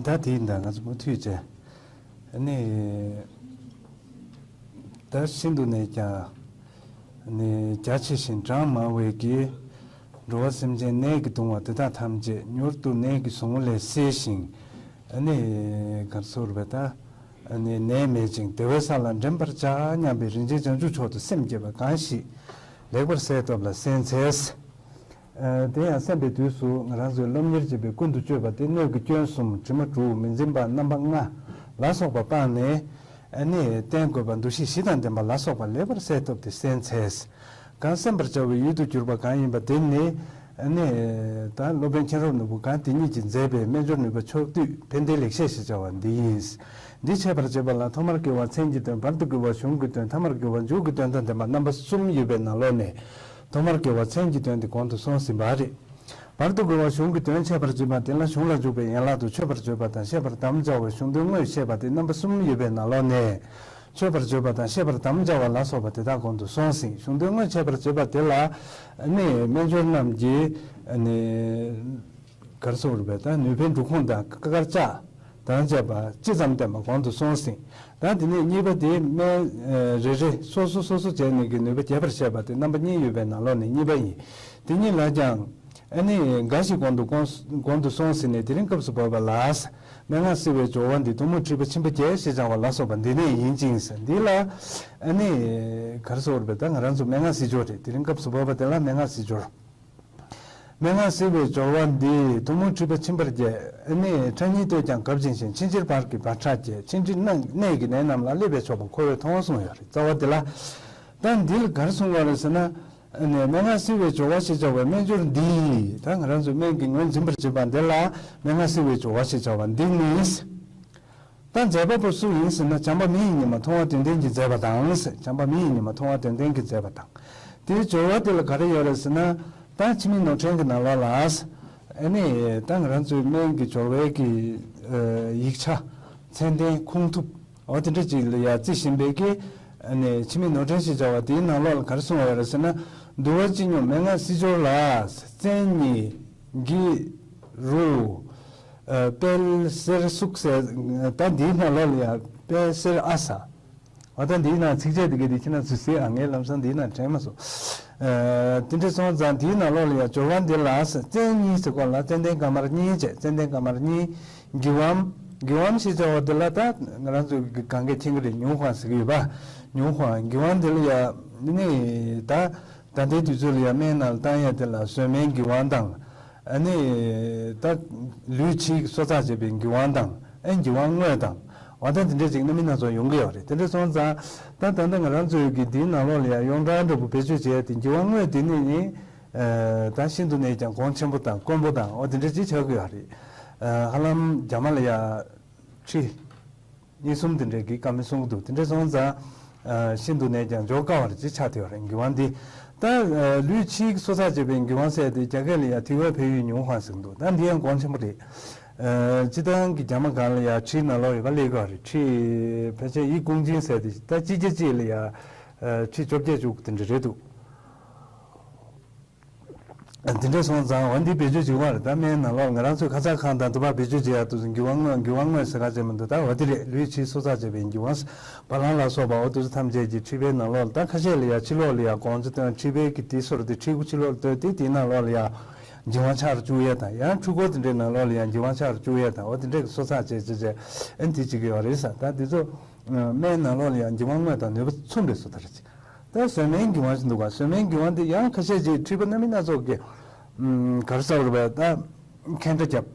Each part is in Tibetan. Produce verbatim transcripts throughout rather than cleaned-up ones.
ད་དེ་ཡིན་ད་ང་ཚོ་མུ་མཐུད་བྱས། ཨ་ནི། ད་ཤིན་ཏུ་ནས་ཀྱང་། ནི་རྒྱ་ཆེ་ཞིང་གྲངས་མང་བའི་གི། འགྲོ་བ་སེམས་ཅན་ནད་ཀྱིས་གདུང་བ་དེ་དག་ཐམས་ཅད་མྱུར་དུ་ནད་ཀྱི་ཟུག་རྔུ་ལས་སེལ་ཞིང་། ཨ་ནི། གར་སོགས་རུ་བས་ད། ཨ་ནི་ནད་མེད་ཅིང་བདེ་བའི་ས་ལ་འདྲེན་པར་བྱ་སྙམ་པའི་རིན་ཆེན་བྱང་ཆུབ་མཆོག་ཏུ་སེམས་བསྐྱེད་པ་གང་ཞིག་ལེགས་པར་གསལ་བཏབ་ལ་གསན་འཚལ། ཨ། དེ་ཡང་གསན་པའི་དུས་སུ་ང་རང་ཚོའི་སློབ་གཉེར་བྱེད་པའི་ཀུན་ཏུ་སྤྱོད་པ་སྟེ་སྣོད་ཀྱི་སྐྱོན་གསུམ་དྲི་མ་དྲུག་མི་འཛིན་པ་རྣམ་པ་ལྔ་ལ་སོགས་པ་སྤངས་ནས། ཨ་ནི་བསྟེན་དགོས་པ་འདུ་ཤེས་བཞི་དང་ལྡན་པ་ལ་སོགས་པ་ལེགས་པར་གསལ་བཏབ་སྟེ་གསན་འཚལ། གང་གསན་པར་བྱ་བའི་ཡུལ་དུ་གྱུར་པ་གང་ཡིན་པ་དེ་ནི། ཨ་ནི། ད་སློབ་དཔོན་མཁྱེན་རབ་ནོར་བུ་གང་དེ་ཉིད་ཀྱིས་མཛད་པའི་སྨན་སྦྱོར་ནུས་པ་ཕྱོགས་བསྡུས་ཕན་བདེའི་ལེགས་བཤད་ཞེས་བྱ་བ་འདི་ཡིན། འདི་འཆད་པར་བྱེད་པ་ལ་ཐོག་མར་དགེ་བ་མཚན་གྱི་དོན། བར་དུ་དགེ་བ་གཞུང་གི་དོན། ཐ་མར་དགེ་བ་མཇུག་གི་དོན་དང་ལྡན་པ་རྣམ་པ་གསུམ་ཡོད་པའི་ནང་ལོགས་ནས། ཐོག་མར་དགེ་བ་མཚན་གྱི་དོན་དེ་གོང་དུ་སོང་ཟིན་པ་རེད། བར་དུ་དགེ་བ་གཞུང་གི་དོན་འཆད་པར་བྱེད་པ་དེ་ལ་གཞུང་ལ་འཇུག་པའི་ཡན་ལག་ཏུ་མཆོད་པར་བརྗོད་པ་དང་བཤད་པར་དམ་བཅའ་བའི་གཞུང་དོན་དངོས་བཤད་པ་སྟེ་རྣམ་པ་གསུམ་ཡོད་པའི་ནང་ལོགས་ནས། མཆོད་པར་བརྗོད་པ་དང་བཤད་པར་དམ་བཅའ་བ་ལ་སོགས་པ་དེ་དག་གོང་དུ་སོང་ཟིན། གཞུང་དོན་དངོས་འཆད་པར་བྱེད་པ་དེ་ལ་ནི་སྨན་སྦྱོར་རྣམས་ཀྱི་ནི། གར་སོགས་རུ་བས་ད་ནུས་པའི་འབྲུབ་ཁུང་དང་དཀར་ཆག་དང་བཅས་པ་ཅི་ཙམ་བསྟན་པ་གོང་དུ་སོང་ཟིན། ད་དེ་ནས་གཉིས་པ་དེ་སྨན་རེ་རེ་སོ་སོ་སོ་སོ་བྱས་ནས་ཀྱི་ནུས་པ་རྒྱས་པར་བཤད་པ་དེ་རྣམ་པ་གཉིས་ཡོད་པའི་ནང་ལོགས་ནས་གཉིས་པ་ཡིན། དེ་གཉིས་ལ་ཀྱང་ཨ་ནི་འགའ་ཞིག་གོང་དུ་གོང་གོང་དུ་སོང་ཟིན་ནས་དེ་རིང་སྐབས་སུ་བབ་པ་ལ། སྨྲེ་སྔགས་བསིལ་བའི་སྦྱོར་བ་འདི་ཐུང་མོ་མཁྲིས་པ་མཆིན་པ་བརྒྱད་ཞེས་བྱ་བ་ལ་སོགས་པ་འདི་ནས་ཡིན་ཅིང་ཟེར། འདི་ལ་ཨ་ནི་གར་སོགས་རུ་བས་ད་ང་རང་ཚོ་སྨྲེ་སྔགས་བསིལ་སྦྱོར་རེད། དེ་རིང་སྐབས་སུ་བབ་པ་དེ་ལ་སྨྲེ་སྔགས་བསིལ་སྦྱོར། སྨྲེ་སྔགས་བསིལ་བའི་སྦྱོར་བ་འདི་ཐུང་མོ་མཁྲིས་པ་མཆིན་པ་བརྒྱད། ཨ་ནི་ཁྲག་སྙིགས་སྟོད་ཀྱང་འགབ་ཅིང་ཞེན། མཆིན་ཆེར་བར་གྱི་བར་ཁྲག་བརྒྱད། མཆིན་མཁྲིས་ནད་ཀྱི་ནད་རྣམས་ལ་སླེབས་པས་ཆོག་པ་ཁོ་བོས་མཐོང་གསུངས་ཡོད་རེད། རྩ་བ་འདི་ལ། ད་འདི་ལ་གར་གསུངས་པ་རེད་ཟེར་ན། ཨ་ནི་སྨྲེ་སྔགས་བསིལ་བའི་སྦྱོར་བ་ཞེས་བྱ་བའི་སྨན་སྦྱོར་འདི། ད་ང་རང་ཚོས་སྨན་གྱི་ངོས་འཛིན་པར་བྱེད་པ་འདི་ལ་སྨྲེ་སྔགས་བསིལ་བའི་སྦྱོར་བ་ཞེས་བྱ་བ་འདི་ནི། ད་མཛད་པ་པོ་སུ་ཡིན་ཟེར་ན། བྱམས་པ་མི་ཡི་ཉི་མ་མཐོང་བ་དོན་ལྡན་གྱིས་མཛད་པ་དང་ཟེར། བྱམས་པ་མི་ཡི་ཉི་མ་མཐོང་བ་དོན་ལྡན་གྱིས་མཛད་པ་དང་། དེའི་སྦྱོར་བ་དེ་ལ་ག་རེ་ཡོད་རེད་ཟེར་ན། ད་འཆི་མེད་ནོར་ཕྲེང་གི་ནང་ལོགས་ལ། ཨ་ནི་ད་ང་རང་ཚོའི་སྨན་གྱི་སྦྱོར་བའི་གི་ཡིག་ཆ། མཚན་ལྡན་ཁུངས་ཐུབ། འོ་དེ་འདྲ་ཅིག་ལ་ཡ་རྩི་བཞིན་པའི་གི། ཨ་ནི་འཆི་མེད་ནོར་ཕྲེང་ཞེས་བྱ་བ་དེའི་ནང་ལོགས་ལ་ག་རེ་གསུངས་པ་ཡོད་རེད་ཟེར་ན། འདུལ་བ་སྤྱི་སྙོམས་སྨྲེ་སྔགས་བསིལ་སྦྱོར་ལ། བཙན་ཉིད་འགྱི་རུ། ཨ། དཔལ་གསེར་སུག་ཟེར། ད་འདིའི་ནང་ལོགས་ལ་ཡ་དཔལ་གསེར་ཨ་ས། འོ་ད་འདིའི་ནང་ཚིགས་བཅད་འདི་ག་འདི་ཁྱེད་རང་ཚོས་གཟིགས་ཨ། ངས་ལམ་སང་འདིའི་ནང་དྲན་མ་སོང་། ཨ། དེ་འདྲ་སོང་ཙང་འདིའི་ནང་ལོགས་ལ་ཡ་སྦྱོར་བ་འདི་ལ་བཙན་གཉིས་ཟེར་གོ་ལ། ཙན་དན་དཀར་དམར་གཉིས་བྱས། ཙན་དན་དཀར་དམར་གཉིས། འགྱི་བམ། འགྱི་བམ་ཞེས་བྱ་བ་འདི་ལ་ད་ང་རང་ཚོས་གང་གས་མཁྱེན་གྱི་རེད། ཉུང་ཧོང་ཟེར་གྱི་ཡོད་པ། ཉུང་ཧོང་། འགྱི་བམ་འདི་ལ་ཡ་ནི་ད་ད་ལྟའི་དུས་ཚོད་ལ་ཡ་སྨན་ནང་ལ་བཏང་ཡ་དེ་ལ་གཟོད་མའི་འགྱི་བམ་དང་། ཨ་ནི་ད་ལུས་ཕྱིའི་གསོ་ཚགས་བྱེད་པའི་འགྱི་བམ་དང་། ཨ། འགྱི་བམ་དངོས་དང་། འོ་ད་དེ་འདྲ་ཅིག་རྣམ་སྨིན་སྣ་ཚོགས་ཡོང་གི་ཡོད་རེད། དེ་འདྲ་སོང་ཙང་ད་ད་ལྟ་ང་རང་ཚོའི་གི་འདིའི་ནང་ལོགས་ལ་ཡང་ཡོངས་གྲགས་འདྲ་པོ་བེད་སྤྱོད་བྱེད་ཡ་དེ་འགྱི་བམ་དངོས་དེ་ནི་ནི། ཨ། ད་ཤིན་ཏུ་ནས་ཀྱང་གོང་ཆེན་པོ་དང་དཀོན་པོ་དང་འོ་དེ་འདྲ་ཅིག་ཆགས་ཀྱི་ཡོད་རེད། ཨ། ཧ་ལམ་རྒྱ་མ་ལ་ཡ་ཁྲི་གཉིས་གསུམ་དེ་འདྲའི་གི་བཀའ་མོལ་གསུང་གི་འདུག། དེ་འདྲ་སོང་ཙང་། ཨ། ཤིན་ཏུ་ནས་ཀྱང་འཇོག་དཀའ་བ་ཅིག་ཆགས་བསྡད་ཡོད་རེད། འགྱི་བམ་འདི། ད། ཨ། ལུས་ཕྱིའི་གསོ་ཚགས་བྱེད་པའི་འགྱི་བམ་ཟེར་ཏེ་རྒྱ་སྐད་ལ་ཡ་ཐི་ཝེ་བལ་ཡུལ་ཉུང་ཧོང་ཟེར་གྱི་འདུག། ད་འདི་ཡང་གོང་ཆེན་པོ་རེད། ཨ། སྤྱིར་བཏང་གི་རྒྱ་མ་སྒང་ལ་ཡ་ཁྲིའི་ནང་ལོགས་ཡོད་པ་སླེབས་ཀྱི་ཡོད་རེད། ཁྲི་ཕལ་ཆེར་ཡི་ཀུང་ཅིན་ཟེར་ཏེ་ད་སྤྱི་རྒྱ་གཅིག་ལ་ཡ། ཨ། ཁྲི་བཅོ་བརྒྱད་བཅུ་དེ་འདྲ་རེད་འདུག། དེ་འདྲ་སོང་ཙང་འོ་འདི་བེད་སྤྱོད་བྱེད་ཀྱི་ཡོད་རེད། ད་སྨན་ནང་ལོགས་ང་རང་ཚོས་ཁ་ཚ་ཁང་དང་དུ་བ་བེད་སྤྱོད་བྱེད་ཡག་དུས་སུ་འགྱུར་བ་དངོས་འགྱུར་བ་དངོས་ཟེར་ག་བྱེད་མི་འདུག། ད་འོ་དེ་རེད། ལུས་ཕྱིའི་གསོ་ཚགས་བྱེད་པའི་འགྱུར་བ། བ་ལང་ལ་སོགས་པ་འོ་དེ་ཚོ་ཐམས་ཅད་ཀྱི་མཁྲིས་པའི་ནང་ལོགས་ལ། ད་ཁ་ཤས་ལ་ཡ་ཕྱི་ལོགས་ལ་ཡ་གོང་ཆེན་སྟོན། མཁྲིས་པའི་གི་དེ་སོར་དེ་མཁྲིས་ཁུ་ཕྱི་ལོགས་ལ་སྟོན་ཏེ་དེའི་ནང་ལོགས་ལ་ཡ་འགྱུར་བ་ཆགས་རུ་བཅུག་ཡས་དང་། ཡང་འཁྲུལ་འཁོར་དེ་འདྲའི་ནང་ལོགས་ལ་ཡ་འགྱུར་བ་ཆགས་རུ་བཅུག་ཡས་དང་། འོ་དེ་འདྲའི་གི་གསོ་ཚགས་བྱེད་བྱེད་བྱེད་ཨེ་འདི་བྱེད་ཀྱི་ཡོད་རེད་ཟེར། ད་དེ་ཚོ་སྨན་ནང་ལོགས་ལ་ཡ་འགྱུར་བ་དངོས་དང་ནུས་པ་མཚུངས་པའི་བཟོ་ལྟ་རེད། ད་གཟོད་མའི་འགྱུར་བ་ཞིག་འདུག་ག། གཟོད་མའི་འགྱུར་བ་འདི་ཡང་ཁ་ཤས་ཀྱིས་མཁྲིས་པ་སྣ་མིན་སྣ་ཚོགས་ཀྱི། ཨམ། ག་རེ་ཟེར་དགོས་རེད་པས། ད་འཁན་འདྲ་བརྒྱབ།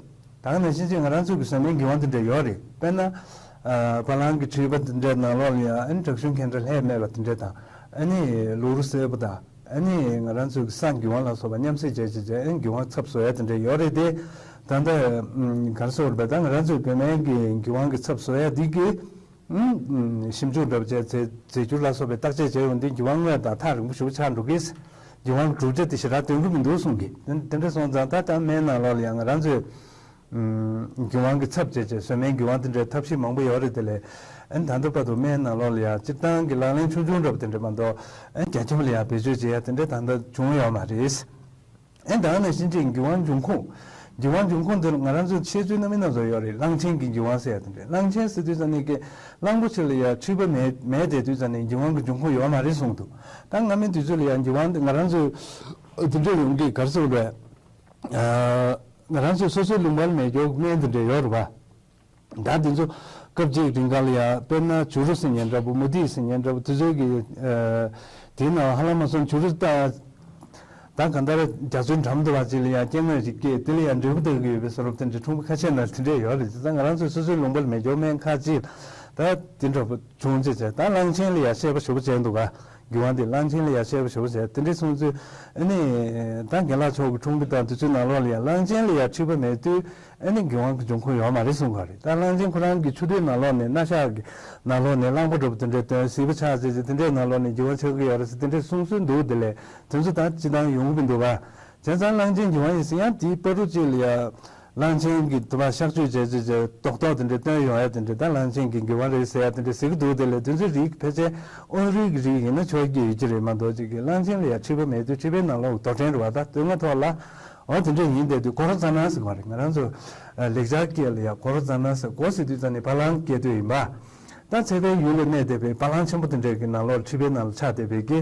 ད་ག་ནང་བཞིན་ཅིག་ང་རང་ཚོའི་གི་གཟོད་མའི་འགྱུར་བ་འདི་འདྲ་ཡོད་རེད། དཔེར་ན། ཨ། བ་ལང་གི་མཁྲིས་པ་འདི་འདྲའི་ནང་ལོགས་ལ་ཡང་ཨ་ནི་དྲག་ཤུལ་འཁན་འདྲ་ལྷད་མེད་པ་འདི་འདྲ་དང་། ཨ་ནི་ལུག་རུ་སེར་པོ་དང་། ཨ་ནི་ང་རང་ཚོའི་གི་ས་འགྱུར་བ་ལ་སོགས་པ་མཉམ་བསྲེས་བྱས་བྱས་བྱས་ཨ་ནི་འགྱུར་བ་ཚབ་བཟོ་ཡ་འདི་འདྲ་ཡོད་རེད་དེ། ད་ལྟ། ཨམ། ག་རེ་ཟེར་དགོས་རེད་པས། ད་ང་རང་ཚོའི་བོད་སྨན་གི་འགྱུར་བ་གི་ཚབ་བཟོ་ཡ་འདི་གི། ཨུམ། ཞིབ་འཇུག་འདྲ་པོ་བྱས། རྫས་རྫས་འགྱུར་ལ་སོགས་པའི་བརྟག་དཔྱད་བྱས་ཡོང་དུས་འགྱུར་བ་དངོས་དང་ཐག་རིང་པོ་ཞེ་པོ་ཆགས་འགྲོ་གི། འགྱུར་བ་གྲུབ་ཆ་དེ་ཞེ་དྲག་སྟོན་གི་མི་འདུག་གསུང་གི། དེ་དེ་འདྲ་སོང་ཙང་ད་ལྟ་སྨན་ནང་ལོགས་ལ་ཡང་ང་རང་ཚོས། ཨུམ། འགྱུར་བ་གི་ཚབ་བྱས་བྱས་གཟོད་མའི་འགྱུར་བ་དེ་འདྲའི་ཐབས་ཤེས་མང་པོ་ཡོད་རེད། དེ་ལས་ཨ་ནི་ད་ལྟ་བར་དུ་སྨན་ནང་ལོགས་ལ་ཡང་སྤྱིར་བཏང་གི་ལག་ལེན་ཆུང་ཆུང་འདྲ་པོ་དེ་འདྲ་མ་གཏོགས་ཨ་ནི་རྒྱ་ཁྱོན་ལ་ཡང་བེད་སྤྱོད་བྱེད་ཡ་དེ་འདྲ་ད་ལྟ་བྱུང་ཡོད་མ་རེད། ཨེ། ད་ག་ནང་བཞིན་ཅིག་འགྱུར་བ་འབྱུང་ཁུངས། འགྱུར་བ་འབྱུང་ཁུངས་འདིར་ང་རང་ཚོའི་འཆད་རྩོད་རྣམ་སྨིན་སྣ་ཚོགས་ཡོད་རེད། གླང་ཆེན་གྱི་འགྱུར་བ་ཟེར་ཡ་དེ་འདྲ། གླང་ཆེན་ཟེར་དུས་ཙམ་ནས་ཀྱི་གླང་པོ་ཆེ་ལ་ཡ་མཁྲིས་པ་མེད་མེད་བསྡད་དུས་ཙམ་ནས་འགྱུར་བ་གི་འབྱུང་ཁུངས་ཡོད་མ་རེད་གསུངས་འདུག་ད་སྔ་མའི་དུས་ཚོད་ལ་ཡ་འགྱུར་བ་འདི་ང་རང་ཚོའི་དེ་འདྲ་ཡོང་གི་ག་རེ་ཟེར་དགོས་རེད། ང་རང་ཚོའི་སོ་སོའི་ལུང་པར་མེ་སྒྱོགས་སྨན་དེ་འདྲ་ཡོད་རེད་པ། ད་དེ་ཚོ་སྐབས་གཅིག་རིང་ག་ལ་ཡ་དཔེར་ན་བྱུ་རུ་ཟེར་མཁན་འདྲ་པོ། མུ་ཏིག་ཟེར་མཁན་འདྲ་པོ། དེ་ཚོའི་གི་དེའི་ནང་ཧ་ལམ་མ་སོང་བྱུ་རུ་ད་ད་ག་འདྲ་རྒྱ་མཚོའི་འགྲམ་དུ་བ་ཅིག་ལ་ཡ་སྐྱེ་དངོས་ཅིག་སྐྱེས་དེ་ལ་ཡ་འབྲས་བུ་ལྟ་གི་ཡོད་པའི་བཟོ་འདྲ་དེ་འདྲའི་ཁྲུང་པོ་ཁ་ཤས་ན་དེ་འདྲས་ཡོད་རེད། བྱས་ཙང་ང་རང་ཚོའི་སོ་སོའི་ལུང་པར་མེ་སྒྱོགས་སྨན་ཁ་ཅིག་ད་དེ་འདྲ་པོ་བྱུང་ཅེས་བྱས། ད་གླང་ཆེན་ལ་ཡ་བཤད་པ་ཞེ་པོ་བྱས་འདུག་ག་འགྱུར་བ་འདི་གླང་ཆེན་ལ་ཡ་བཤད་པ་ཞེ་པོ་བྱས། དེ་འདྲས་སོང་ཚུལ་ཨ་ནི་ད་རྒན་ལགས་མཆོག་གི་འཁྲུངས་སྐར་དང་དུས་ཚོད་ནང་ལོགས་ལ་ཡ་གླང་ཆེན་ལ་ཡ་མཁྲིས་པ་མེད་དུས་ཨ་ནི་འགྱུར་བ་གི་འབྱུང་ཁུངས་ཡོད་མ་རེད་གསུང་གི་རེད། ད་གླང་ཆེན་ཁོ་རང་གི་ཆུ་སྟོད་ནང་ལོགས་ནས་སྣ་ཤགས་ཀྱི་ནང་ལོགས་ནས་གླང་པོ་འདྲ་པོ་དེ་འདྲས་བཏོན། གཟིག་པོ་ཆགས་བྱས་བྱས་དེ་འདྲས་ནང་ལོགས་ནས་འགྱུར་བ་ཆགས་ཀྱི་ཡོད་རེད་ཟེར་དེ་འདྲས་གསུང་སྲོལ་འདུག་དེ་ལས་དེ་ཚོ་ད་སྤྱི་བཏང་ཡོང་གི་མི་འདུག་ག་བྱས་ཙང་གླང་ཆེན་འགྱུར་བ་ཡིན་ཟེར་ཡང་དེའི་བར་དུ་ཅིག་ལ་ཡ། གླང་ཆེན་གྱི་དུ་བ་གཤག་བཅོས་བྱས་བྱས་བྱས་རྡོག་རྡོག་དེ་འདྲ་བཏོན་ཡོང་ཡ་དེ་འདྲ། ད་གླང་ཆེན་གྱི་འགྱུར་བ་རེད་ཟེར་ཡ་དེ་འདྲ་ཟེར་གྱི་འདུག་དེ་ལས་དེ་ཚོའི་རིགས་ཕལ་ཆེར་དབོན་རིགས་ཀྱི་རིགས་ཡིན་ན་ཆོག་གི་ཡོད་ཀྱི་རེད་མ་གཏོགས་ཅིག་གི་གླང་ཆེན་ལ་ཡ་མཁྲིས་པ་མེད་དུས་མཁྲིས་པའི་ནང་ལོགས་རྡོ་ཕྲན་རེད་པ། ད་དོན་ལྔ་ཐོག་ལ་འོ་དེ་འདྲ་ཡིན་བསྡད་དུས་གོ་རོ་ཙ་ན་ཟེར་བ་རེད། ང་རང་ཚོ་ལེགས་སྦྱར་སྐད་ལ་ཡ་གོ་རོ་ཙ་ན་ཟེར། གོ་ཟེར་དུས་ཙ་ནས་བ་ལང་སྐད་དོད་ཡིན་པ། ད་ཚད་པའི་ཡུལ་ལ་གནས་བསྡད་པའི་བ་ལང་ཆེན་པོ་དེ་འདྲ་གི་ནང་ལོགས་མཁྲིས་པའི་ནང་ལ་ཆགས་བསྡད་པའི་གི་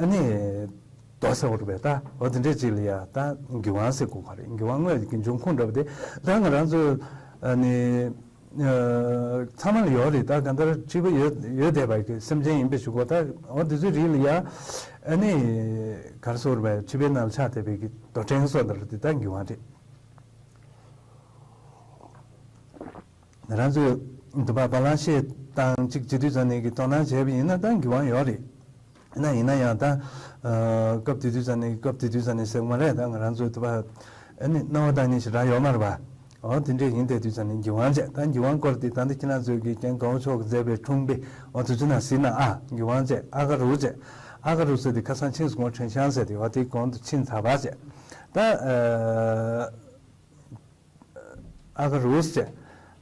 ཨ་ནི། རྡོ་ཟེར་བ་རེད་པས། ད་འོ་དེ་འདྲས་ཅིག་ལ་ཡ་ད་འགྱུར་བ་ཟེར་དགོས་པ་རེད། འགྱུར་བ་དངོས་ཀྱི་འབྱུང་ཁུངས་འདྲ་པོ་དེ་ད་ང་རང་ཚོ་ཨ་ནི་ཨ་ཚང་མ་ལ་ཡོད་རེད། ད་གང་ལྟར་མཁྲིས་པ་ཡོད་ཡོད་བསྡད་པ་གི་སེམས་ཅན་ཡིན་པའི་གཞུག་གུ་ད་འོ་དེ་ཚོའི་རིགས་ལ་ཡ་ཨ་ནི་ག་རེ་ཟེར་དགོས་རེད་པས། མཁྲིས་པའི་ནང་ལ་ཆགས་བསྡད་པའི་གི་རྡོ་ཕྲན་སོགས་འདྲ་རེད། དེ་ད་འགྱུར་བ་རེད། ང་རང་ཚོས་འདི་པ་བ་ལང་ཤེས་དང་གཅིག་བྱེད་དུས་ཙམ་ནས་ཀྱི་དོ་སྣང་བྱས་པ་ཡིན་ན་ད་འགྱུར་བ་ཡོད་རེད། ཡིན་ན་ཡིན་ན་ཡང་ད་ཨ་སྐབས་དེ་དུས་ཙམ་ནས་སྐབས་དེ་དུས་ཙམ་ནས་ཟེར་གྱི་མ་རེད། ད་ང་རང་ཚོས་འདི་པ་ཨ་ནི་སྣང་བ་བཏང་མཁན་ཞེ་དྲག་ཡོད་མ་རེད་པ། འོ་དེ་འདྲས་ཡིན་བསྡད་དུས་ཙམ་ནས་འགྱུར་བ་བྱས། ད་འགྱུར་བ་སྐོར་དེ་ད་ལྟ་ཁྱེད་རང་ཚོས་ཀྱི་རྒན་གོང་མཆོག་གིས་མཛད་པའི་འཁྲུངས་དཔེ་འོ་དུས་ཚོད་ནང་གཟིགས་ན་ཨ་འགྱུར་བ་བྱས། ཨ་ག་རུ་བྱས། ཨ་ག་རུ་ཟེར་དེ་ཁ་སང་ཆིངས་སྒོང་ཁྲེང་ཤང་ཟེར་དེ་འོ་དེ་གོང་དུ་ཕྱིན་ཚར་བ་བྱས། ད་ཨ། ཨ་ག་རུ་ཟེར།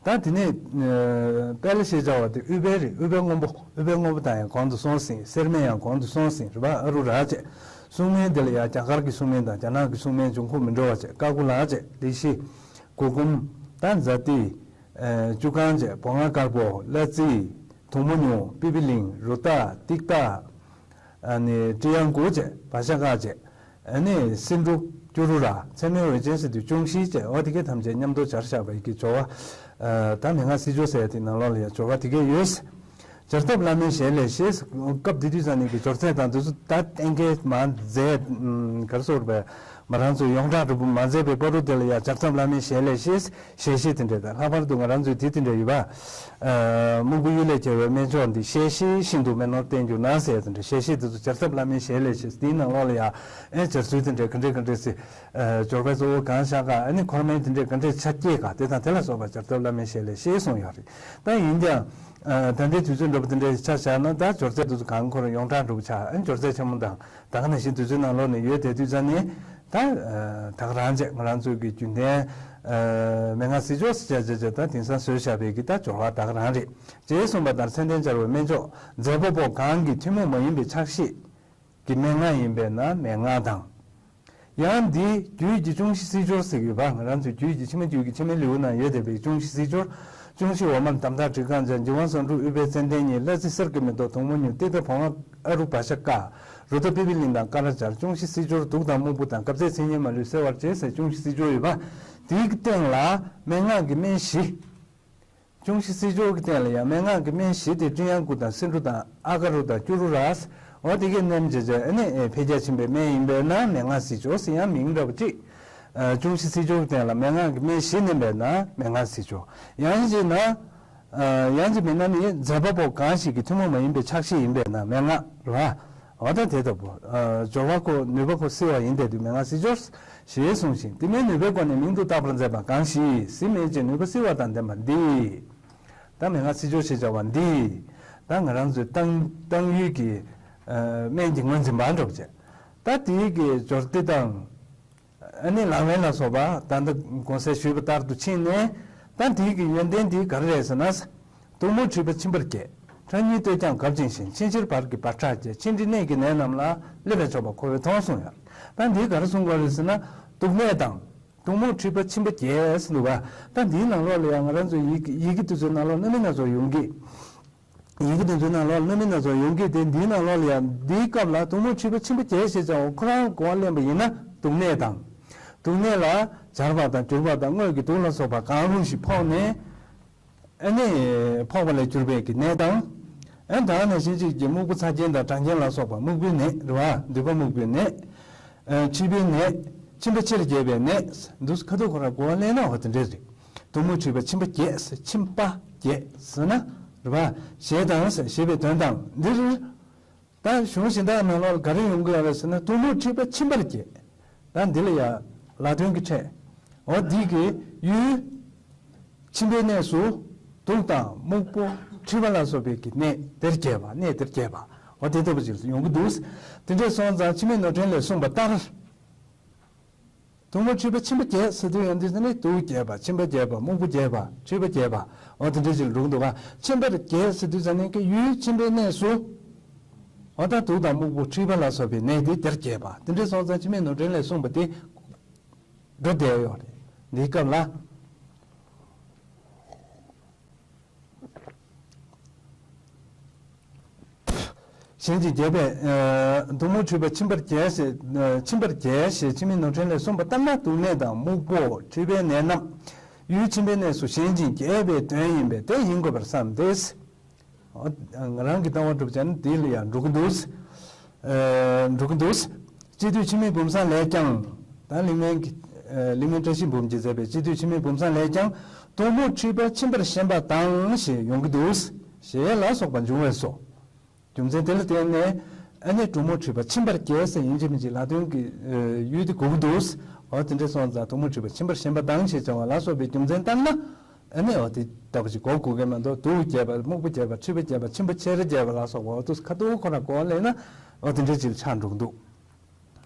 ད་དེ་ནས་ཨ་དཔལ་ལེ་ཤེས་བྱ་བ་དེ་ཨུཏྤལ་རེད། ཨུཏྤལ་སྔོན་པོ། ཨུཏྤལ་སྔོན་པོ་དང་ཡང་གོང་དུ་སོང་ཟིན། སེར་སྨན་ཡང་གོང་དུ་སོང་ཟིན་རེད་པ། ཨ་རུ་ར་བྱས། སྲུང་སྨན་དེ་ལ་ཡང་རྒྱ་གར་གྱི་སྲུང་སྨན་དང་རྒྱ་ནག་གི་སྲུང་སྨན་འབྱུང་ཁུངས་མི་འདྲ་བ་བྱས། ཀ་ཀུ་ལ་བྱས། ལི་ཤི། གུར་གུམ། ད་ཛཱ་ཏི། ཨ་ཅུ་ཁང་བྱས། བོང་ང་དཀར་པོ། གླ་རྩི། དུག་མོ་ཉུང་། པི་པི་ལིང་། རུ་ཏ། ཏིག་ཏ། ཨ་ནི་ཀྲི་ཡང་ཀུ་བྱས། བ་ཤ་ཀ་བྱས། ཨ་ནི་སེ་འབྲུ། ཀྱུ་རུ་ར། ཚད་མའི་འོད་ཅན་ཟེར་དུས་ཅུང་ཤིས་བྱས། འོ་དེ་གས་ཐམས་ཅད་མཉམ་དུ་སྦྱར་བཞག་པ་ཡི་གེ་སྦྱོར་བ། ཨ་ད་མན་ངག་སྲིད་སྦྱོར་ཟེར་ཡ་དེ་ནང་ལོགས་ལ་ཡང་སྦྱོར་བ་དེ་གས་ཡོད། སྦྱར་ཐབས་བླ་མའི་ཞལ་ལས་ཤེས། སྐབས་དེ་དུས་ཙམ་ནས་ཀྱི་སྦྱོར་ཚད་དང་དེ་ཚོ་ད་གཏན་འཁེལ་མ་མཛད། ཨམ་ག་རེ་ཟེར་བས། མ་རང་ཚོས་ཡོངས་གྲགས་འདྲ་པོ་མ་མཛད་པའི་བར་དུ་དེ་ལ་ཡང་སྦྱར་ཐབས་བླ་མའི་ཞལ་ལས་ཤེས། ཞལ་ཤེས་དེ་འདྲས་དང་། ལྷག་པར་དུ་ང་རང་ཚོའི་དེ་དེ་འདྲས་ཡོད་པ། ཨ་སྨུག་པོ་གཡུལ་ལས་རྒྱལ་བའི་སྨན་མཆོག་འདི། ཞལ་ཤེས་ཤིན་ཏུ་སྨན་ནོར་བསྟན་གྱུར་ན་ཟེར་དེ་འདྲས། ཞལ་ཤེས་དེ་ཚོ་སྦྱར་ཐབས་བླ་མའི་ཞལ་ལས་ཤེས། དེའི་ནང་ལོགས་ལ་ཡང་ཨེ་སྦྱར་ཚུལ་དེ་འདྲས་ག་འདྲས་ག་འདྲས་ཟེར། ཨ་སྦྱོར་བའི་གཙོ་བོ་གང་བཞག་ག་ཨ་ནི་འཁོར་སྨན་དེ་འདྲས་ག་འདྲས་ཆ་སྐྱེས་ག་དེ་དང་དེ་ལ་སོགས་པ་སྦྱར་ཐབས་བླ་མའི་ཞལ་ལས་ཤེས་གསུངས་ཡོད་རེད། ད་ཡིན་ཀྱང་ཨ་ད་ལྟའི་དུས་ཚོད་འདྲ་པོ་དེ་འདྲས་ཆ་བཞག་ན་ད་སྦྱོར་ཚད་དེ་ཚོ་གང་འཁོར་ཡོངས་གྲགས་འདྲ་པོ་ཆགས། ཨ་ནི་སྦྱོར་ཚད་ཆེན་མོ་དང་། ད་ག་ནང་བཞིན་དུས་ཚོད་ནང་ལོགས་ནས་ཡོད་བསྡད་དུས་ཙམ་ནས་ད་ད་ག་རང་བྱས། ང་རང་ཚོའི་གི་རྒྱུན་ལྡན་ཨ་མན་ངག་སྲིད་སྦྱོར་ཟེར་བྱས་བྱས་བྱས་ད་དེང་སང་བཟོས་བཞག་པའི་གི་ད་སྦྱོར་བ་ད་ག་རང་རེད། ཅེས་གསུངས་པ་ལྟར་མཚན་ལྡན་སྦྱར་བའི་སྨན་མཆོག་མཛད་པ་པོ་གང་གི་ཐུན་མོང་མ་ཡིན་པའི་ཕྱག་བཞེས་ཀྱི་མན་ངག་ཡིན་པས་ན་མན་ངག་དང་། ཡང་འདིའི་རྒྱུད་ཀྱི་ཅུང་ཞི་སྲིད་སྦྱོར་ཟེར་གྱི་ཡོད་པ། ང་རང་ཚོའི་རྒྱུད་ཀྱི་ཕྱི་མ་རྒྱུད་ཀྱི་ཕྱི་མའི་ལེའུ་ན་ཡོད་བསྡད་པའི་ཅུང་ཞི་སྲིད་སྦྱོར། ཅུང་ཞི་འོག་མར་དམ་དྲག་བྲི་གང་བྱ། འགྱུར་བ་བཟང་དྲུག་ཨུཏྤལ་ཙན་དན་གཉིས། གླ་རྩི་གསེར་གྱི་མེ་ཏོག་དུག་མོ་ཉུང་། ཏིག་ཏ་བོང་ང་ཨ་རུ་བ་ཤ་ཀ། རུ་ཏ་པི་པི་ལིང་དང་ཀ་ར་སྦྱར། ཅུང་ཞི་སྲིད་སྦྱོར་དུག་དང་སྨུག་པོ་དང་། བཀབ་ཚད་མཚན་ཉིད་མ་ལུས་སེལ་བར་བྱེད་ཟེར་ཅུང་ཞི་སྲིད་སྦྱོར་ཡོད་པ། དེའི་སྟེང་ལ་མན་ངག་གི་སྨན་བཞི། ཅུང་ཞི་སྲིད་སྦྱོར་གྱི་སྟེང་ལ་ཡང་མན་ངག་གི་སྨན་བཞི་སྟེ་ཀྲི་ཡང་ཀུ་དང་སེ་འབྲུ་དང་ཨ་ག་རུ་དང་ཀྱུ་རུ་ར། འོ་དེ་གས་མནན་བྱས་བྱས་ཨ་ནི་འཕེལ་རྒྱས་ཕྱིན་པའི་སྨན་ཡིན་པས་ན་མན་ངག་སྲིད་སྦྱོར་ཟེར་ཡང་མིང་འདྲ་པོ་ཅིག་ཨ་ཅུང་ཞི་སྲིད་སྦྱོར་གྱི་སྟེང་ལ་མན་ངག་གི་སྨན་བཞི་མནན་པས་ན་མན་ངག་སྲིད་སྦྱོར། ཡང་ཅིག་ན། ཨ་ཡང་ཅིག་མིན་ན་ནི་མཛད་པ་པོ་གང་ཞིག་གི་ཐུན་མོང་མ་ཡིན་པའི་ཕྱག་བཞེས་ཡིན་པས་ན་མན་ངག་རེད་བ། འོ་ད་དེ་ལྟ་བུ། ཨ་སྦྱོར་བ་ཁོ་ནུས་པ་ཁོ་སྲིད་པ་ཡིན་བསྡད་དུས་མན་ངག་སྲིད་སྦྱོར་ཞེས་གསུངས་ཤིང་། དེ་མིན་ནུས་པའི་སྒོ་ནས་མིང་དུ་བཏགས་པར་མཛད་པ་གང་ཞིག་ཟིན་མེད་ཅིང་ནུས་པ་སྲིད་པ་དང་ལྡན་པ་འདི། ད་མན་ངག་སྲིད་སྦྱོར་ཞེས་བྱ་བ་འདི། ད་ང་རང་ཚོའི་བཏང་བཏང་ཡུལ་གྱི་ཨ་སྨན་གྱི་ངོས་འཛིན་པ་འདྲ་པོ་བྱས། ད་དེའི་གི་སྦྱོར་སྡེ་དང་། ཨ་ནི་ལག་ལེན་ལ་སོགས་པ་ད་ལྟ་གོང་གསལ་ཞུས་པ་ལྟར་དུ་ཕྱིན་ནས། ད་དེའི་གི་ཡོན་ཏན་དེ་ག་རེ་རེད་ཟེར་ན། དུག་མོ་མཁྲིས་པ་མཆིན་པར་སྐྱེ། ཁྲག་སྙིལ་སྟོད་རྒྱང་གབ་ཅིང་ཞི། མཆིན་གཞིར་བར་གྱི་བར་ཁྲག་སྐྱེ། མཆིན་དྲི་ནད་ཀྱི་ནད་རྣམས་ལ། སླེབས་པས་ཆོག་པ་ཁོ་བོས་མཐོང་གསུངས་ཡོད། ད་འདིའི་ག་རེ་གསུང་དགོས་རེད་ཟེར་ན། དུག་ནད་དང་། དུང་མོ་མཁྲིས་པ་མཆིན་པ་རྒྱས་ཟེར་འདུག་བ། ད་འདིའི་ནང་ལོགས་ལ་ཡང་ང་རང་ཚོའི་ཡི་གེ་ཡི་གེ་དེ་ཚོའི་ནང་ལོགས་རྣམ་སྨིན་སྣ་ཚོགས་ཡོང་གི། ཡི་གེ་དེ་ཚོའི་ནང་ལོགས་རྣམ་སྨིན་སྣ་ཚོགས་ཡོང་གི་དེ་འདིའི་ནང་ལོགས་ལ་ཡང་འདིའི་སྐབས་ལ་དུང་མོ་མཁྲིས་པ་མཆིན་པ་རྒྱས་ཞེས་བྱ་བ་ཁོ་རང་གོ་བ་ལེན་པ་ཡིན་ན་དུག་ནད་དང་། དུག་ནད་ལ་སྦྱར་བ་དང་གྱུར་པ་དང་དངོས་ཀྱི་དུག་ལ་སོགས་པ་གང་རུང་ཞིག་ཕོག་ནས། ཨ་ནི་ཕོག་པ་ལས་གྱུར་པའི་གི་ནད་དང་། ཨ་ད་ནི་གཞན་གཅིག་གི་སྨུག་པོ་ཚ་གྱེན་དང་གྲང་གྱེན་ལ་སོགས་པ་སྨུག་པོའི་ནད་རེད་བ། མདུད་པ་སྨུག་པོའི་ནད། ཨ་མཁྲིས་པའི་ནད། མཆིན་པ་ཆེར་རྒྱས་པའི་ནད། འདུག་ཁ་ཐུག་ཁོ་ར་གོ་བ་ལེན་ན་འོ་དེ་འདྲས་རེད། དུང་མོ་མཁྲིས་པ་མཆིན་པ་རྒྱས། མཆིན་པ་རྒྱས་ཟེར་ན་རེད་བ། ཞེས་དང་ཞེས་པའི་དོན་དང་འདིར། ད་གཞུང་གཞན་དག་ནང་ལོགས་ལ་ག་རེ་ཡོང་གི་ཡོད་རེད་ཟེར་ན་དུང་མོ་མཁྲིས་པ་མཆིན་པར་སྐྱེ། ད་འདི་ལ་ཡང་ལ་དོན་གྱི་ཕྲད། འོ་འདི་གི་ཡུལ། མཆིན་པའི་གནས་སུ་དུག་དང་སྨུག་པོ་མཁྲིས་པ་ལ་སོགས་པའི་གི་གནས་དེར་སྐྱེས་པ་གནས་དེར་སྐྱེས་པ་འོ་དེ་ལྟ་བུ་ཞིག་ཡོང་གི་འདུག་དེ་འདྲས་སོང་ཙང་འཆི་མེད་ནོར་འཁྲུལ་ལས་གསུངས་པ་ལྟར། དུང་མོ་མཁྲིས་པ་མཆིན་པ་རྒྱས་ཟེར་དུས་ཡང་འདི་ཟེར་ནས་དུག་རྒྱས་པ་མཆིན་པ་རྒྱས་པ་སྨུག་པོ་རྒྱས་པ་མཁྲིས་པ་རྒྱས་པ་འོ་དེ་འདྲ་ཞིག་འགྲོ་གི་འདུག་ག་མཆིན་པ་རྒྱས་ཟེར་དུས་ཟེར་ནས་ཀྱི་ཡུལ་མཆིན་པའི་གནས་སུ་འོ་ད་དུག་དང་སྨུག་པོ་མཁྲིས་པ་ལ་སོགས་པའི་ནད་དེ་དེར་རྒྱས་པ་དེ་འདྲ་སོང་ཙང་འཆི་མེད་ནོར་འཁྲུལ་ལས་གསུངས་པ་དེ་འགྲོ་བསྡད་ཡོད་རེད། འདིའི་སྐབས་ལ། གཞན་གྱིས་རྒྱས་པས། དུང་མོ་མཁྲིས་པ་མཆིན་པར་རྒྱས་ཞེས། མཆིན་པར་རྒྱས་ཞེས་འཆི་མེད་ནོར་འཁྲུལ་ལས་གསུངས་པ་ལྟར་ན་དུག་ནད་དང་སྨུག་པོ་མཁྲིས་པའི་ནད་རྣམས་ཡུལ་མཆིན་པའི་གནས་སུ་ཞེན་ཅིང་རྒྱས་པའི་དོན་ཡིན་པས་དེ་ཡིན་དགོས་པར་བསམ་སྟེ། ང་རང་གི་ལྟ་བ་གྲུབ་བྱ་ནི་འདི་ལ་ཡང་འགྲོ་གི་འདུག་འགྲོ་གི་འདུག་སྤྱི་འཐུས་འཆི་མེད་བུམ་བཟང་ལས་ཀྱང་། ད་གླིང་སྨན་གྱི་གླིང་སྨན་བཀྲ་ཤིས་འབུམ་གྱིས་མཛད་པའི་སྤྱི་འཐུས་འཆི་མེད་བུམ་བཟང་ལས་ཀྱང་དུང་མོ་མཁྲིས་པ་མཆིན་པར་ཞེན་པ་དང་ཞེས་ཡོང་གི་འདུག་ཞེས་ལ་སོགས་པ་འབྱུང་བས་སོ། རྒྱུ་མཚན་དེ་ལ་བརྟེན་ནས་ཨ་ནི་དུང་མོ་མཁྲིས་པ་མཆིན་པར་རྒྱས་ཟེར་ཡིན་གཅིག་མིན་གཅིག་ལ་དོན་གྱི་ཡུལ་དེ་གོ་གི་འདུག་འོ་དེ་འདྲ་སོང་ཙང་དུང་མོ་མཁྲིས་པ་མཆིན་པར་ཞེན་པ་དང་ཞེས་བྱ་བ་ལ་སོགས་པའི་རྒྱུ་མཚན་ལྟར་ན། ཨ་ནི་འོ་དེ་ལྟ་བུ་ཞིག་གོ་དགོས་ཀྱི་མ་གཏོགས་དུག་རྒྱས་པ་སྨུག་པོ་རྒྱས་པ་མཁྲིས་པ་རྒྱས་པ་མཆིན་པ་ཆེར་རྒྱས་པ་ལ་སོགས་པ་འོ་དུས་ཁ་ཐུག་ཁོ་རང་གོ་བ་ལེན་ན་འོ་དེ་འདྲ་ཅིག་ཆགས་འགྲོ་གི་འདུག་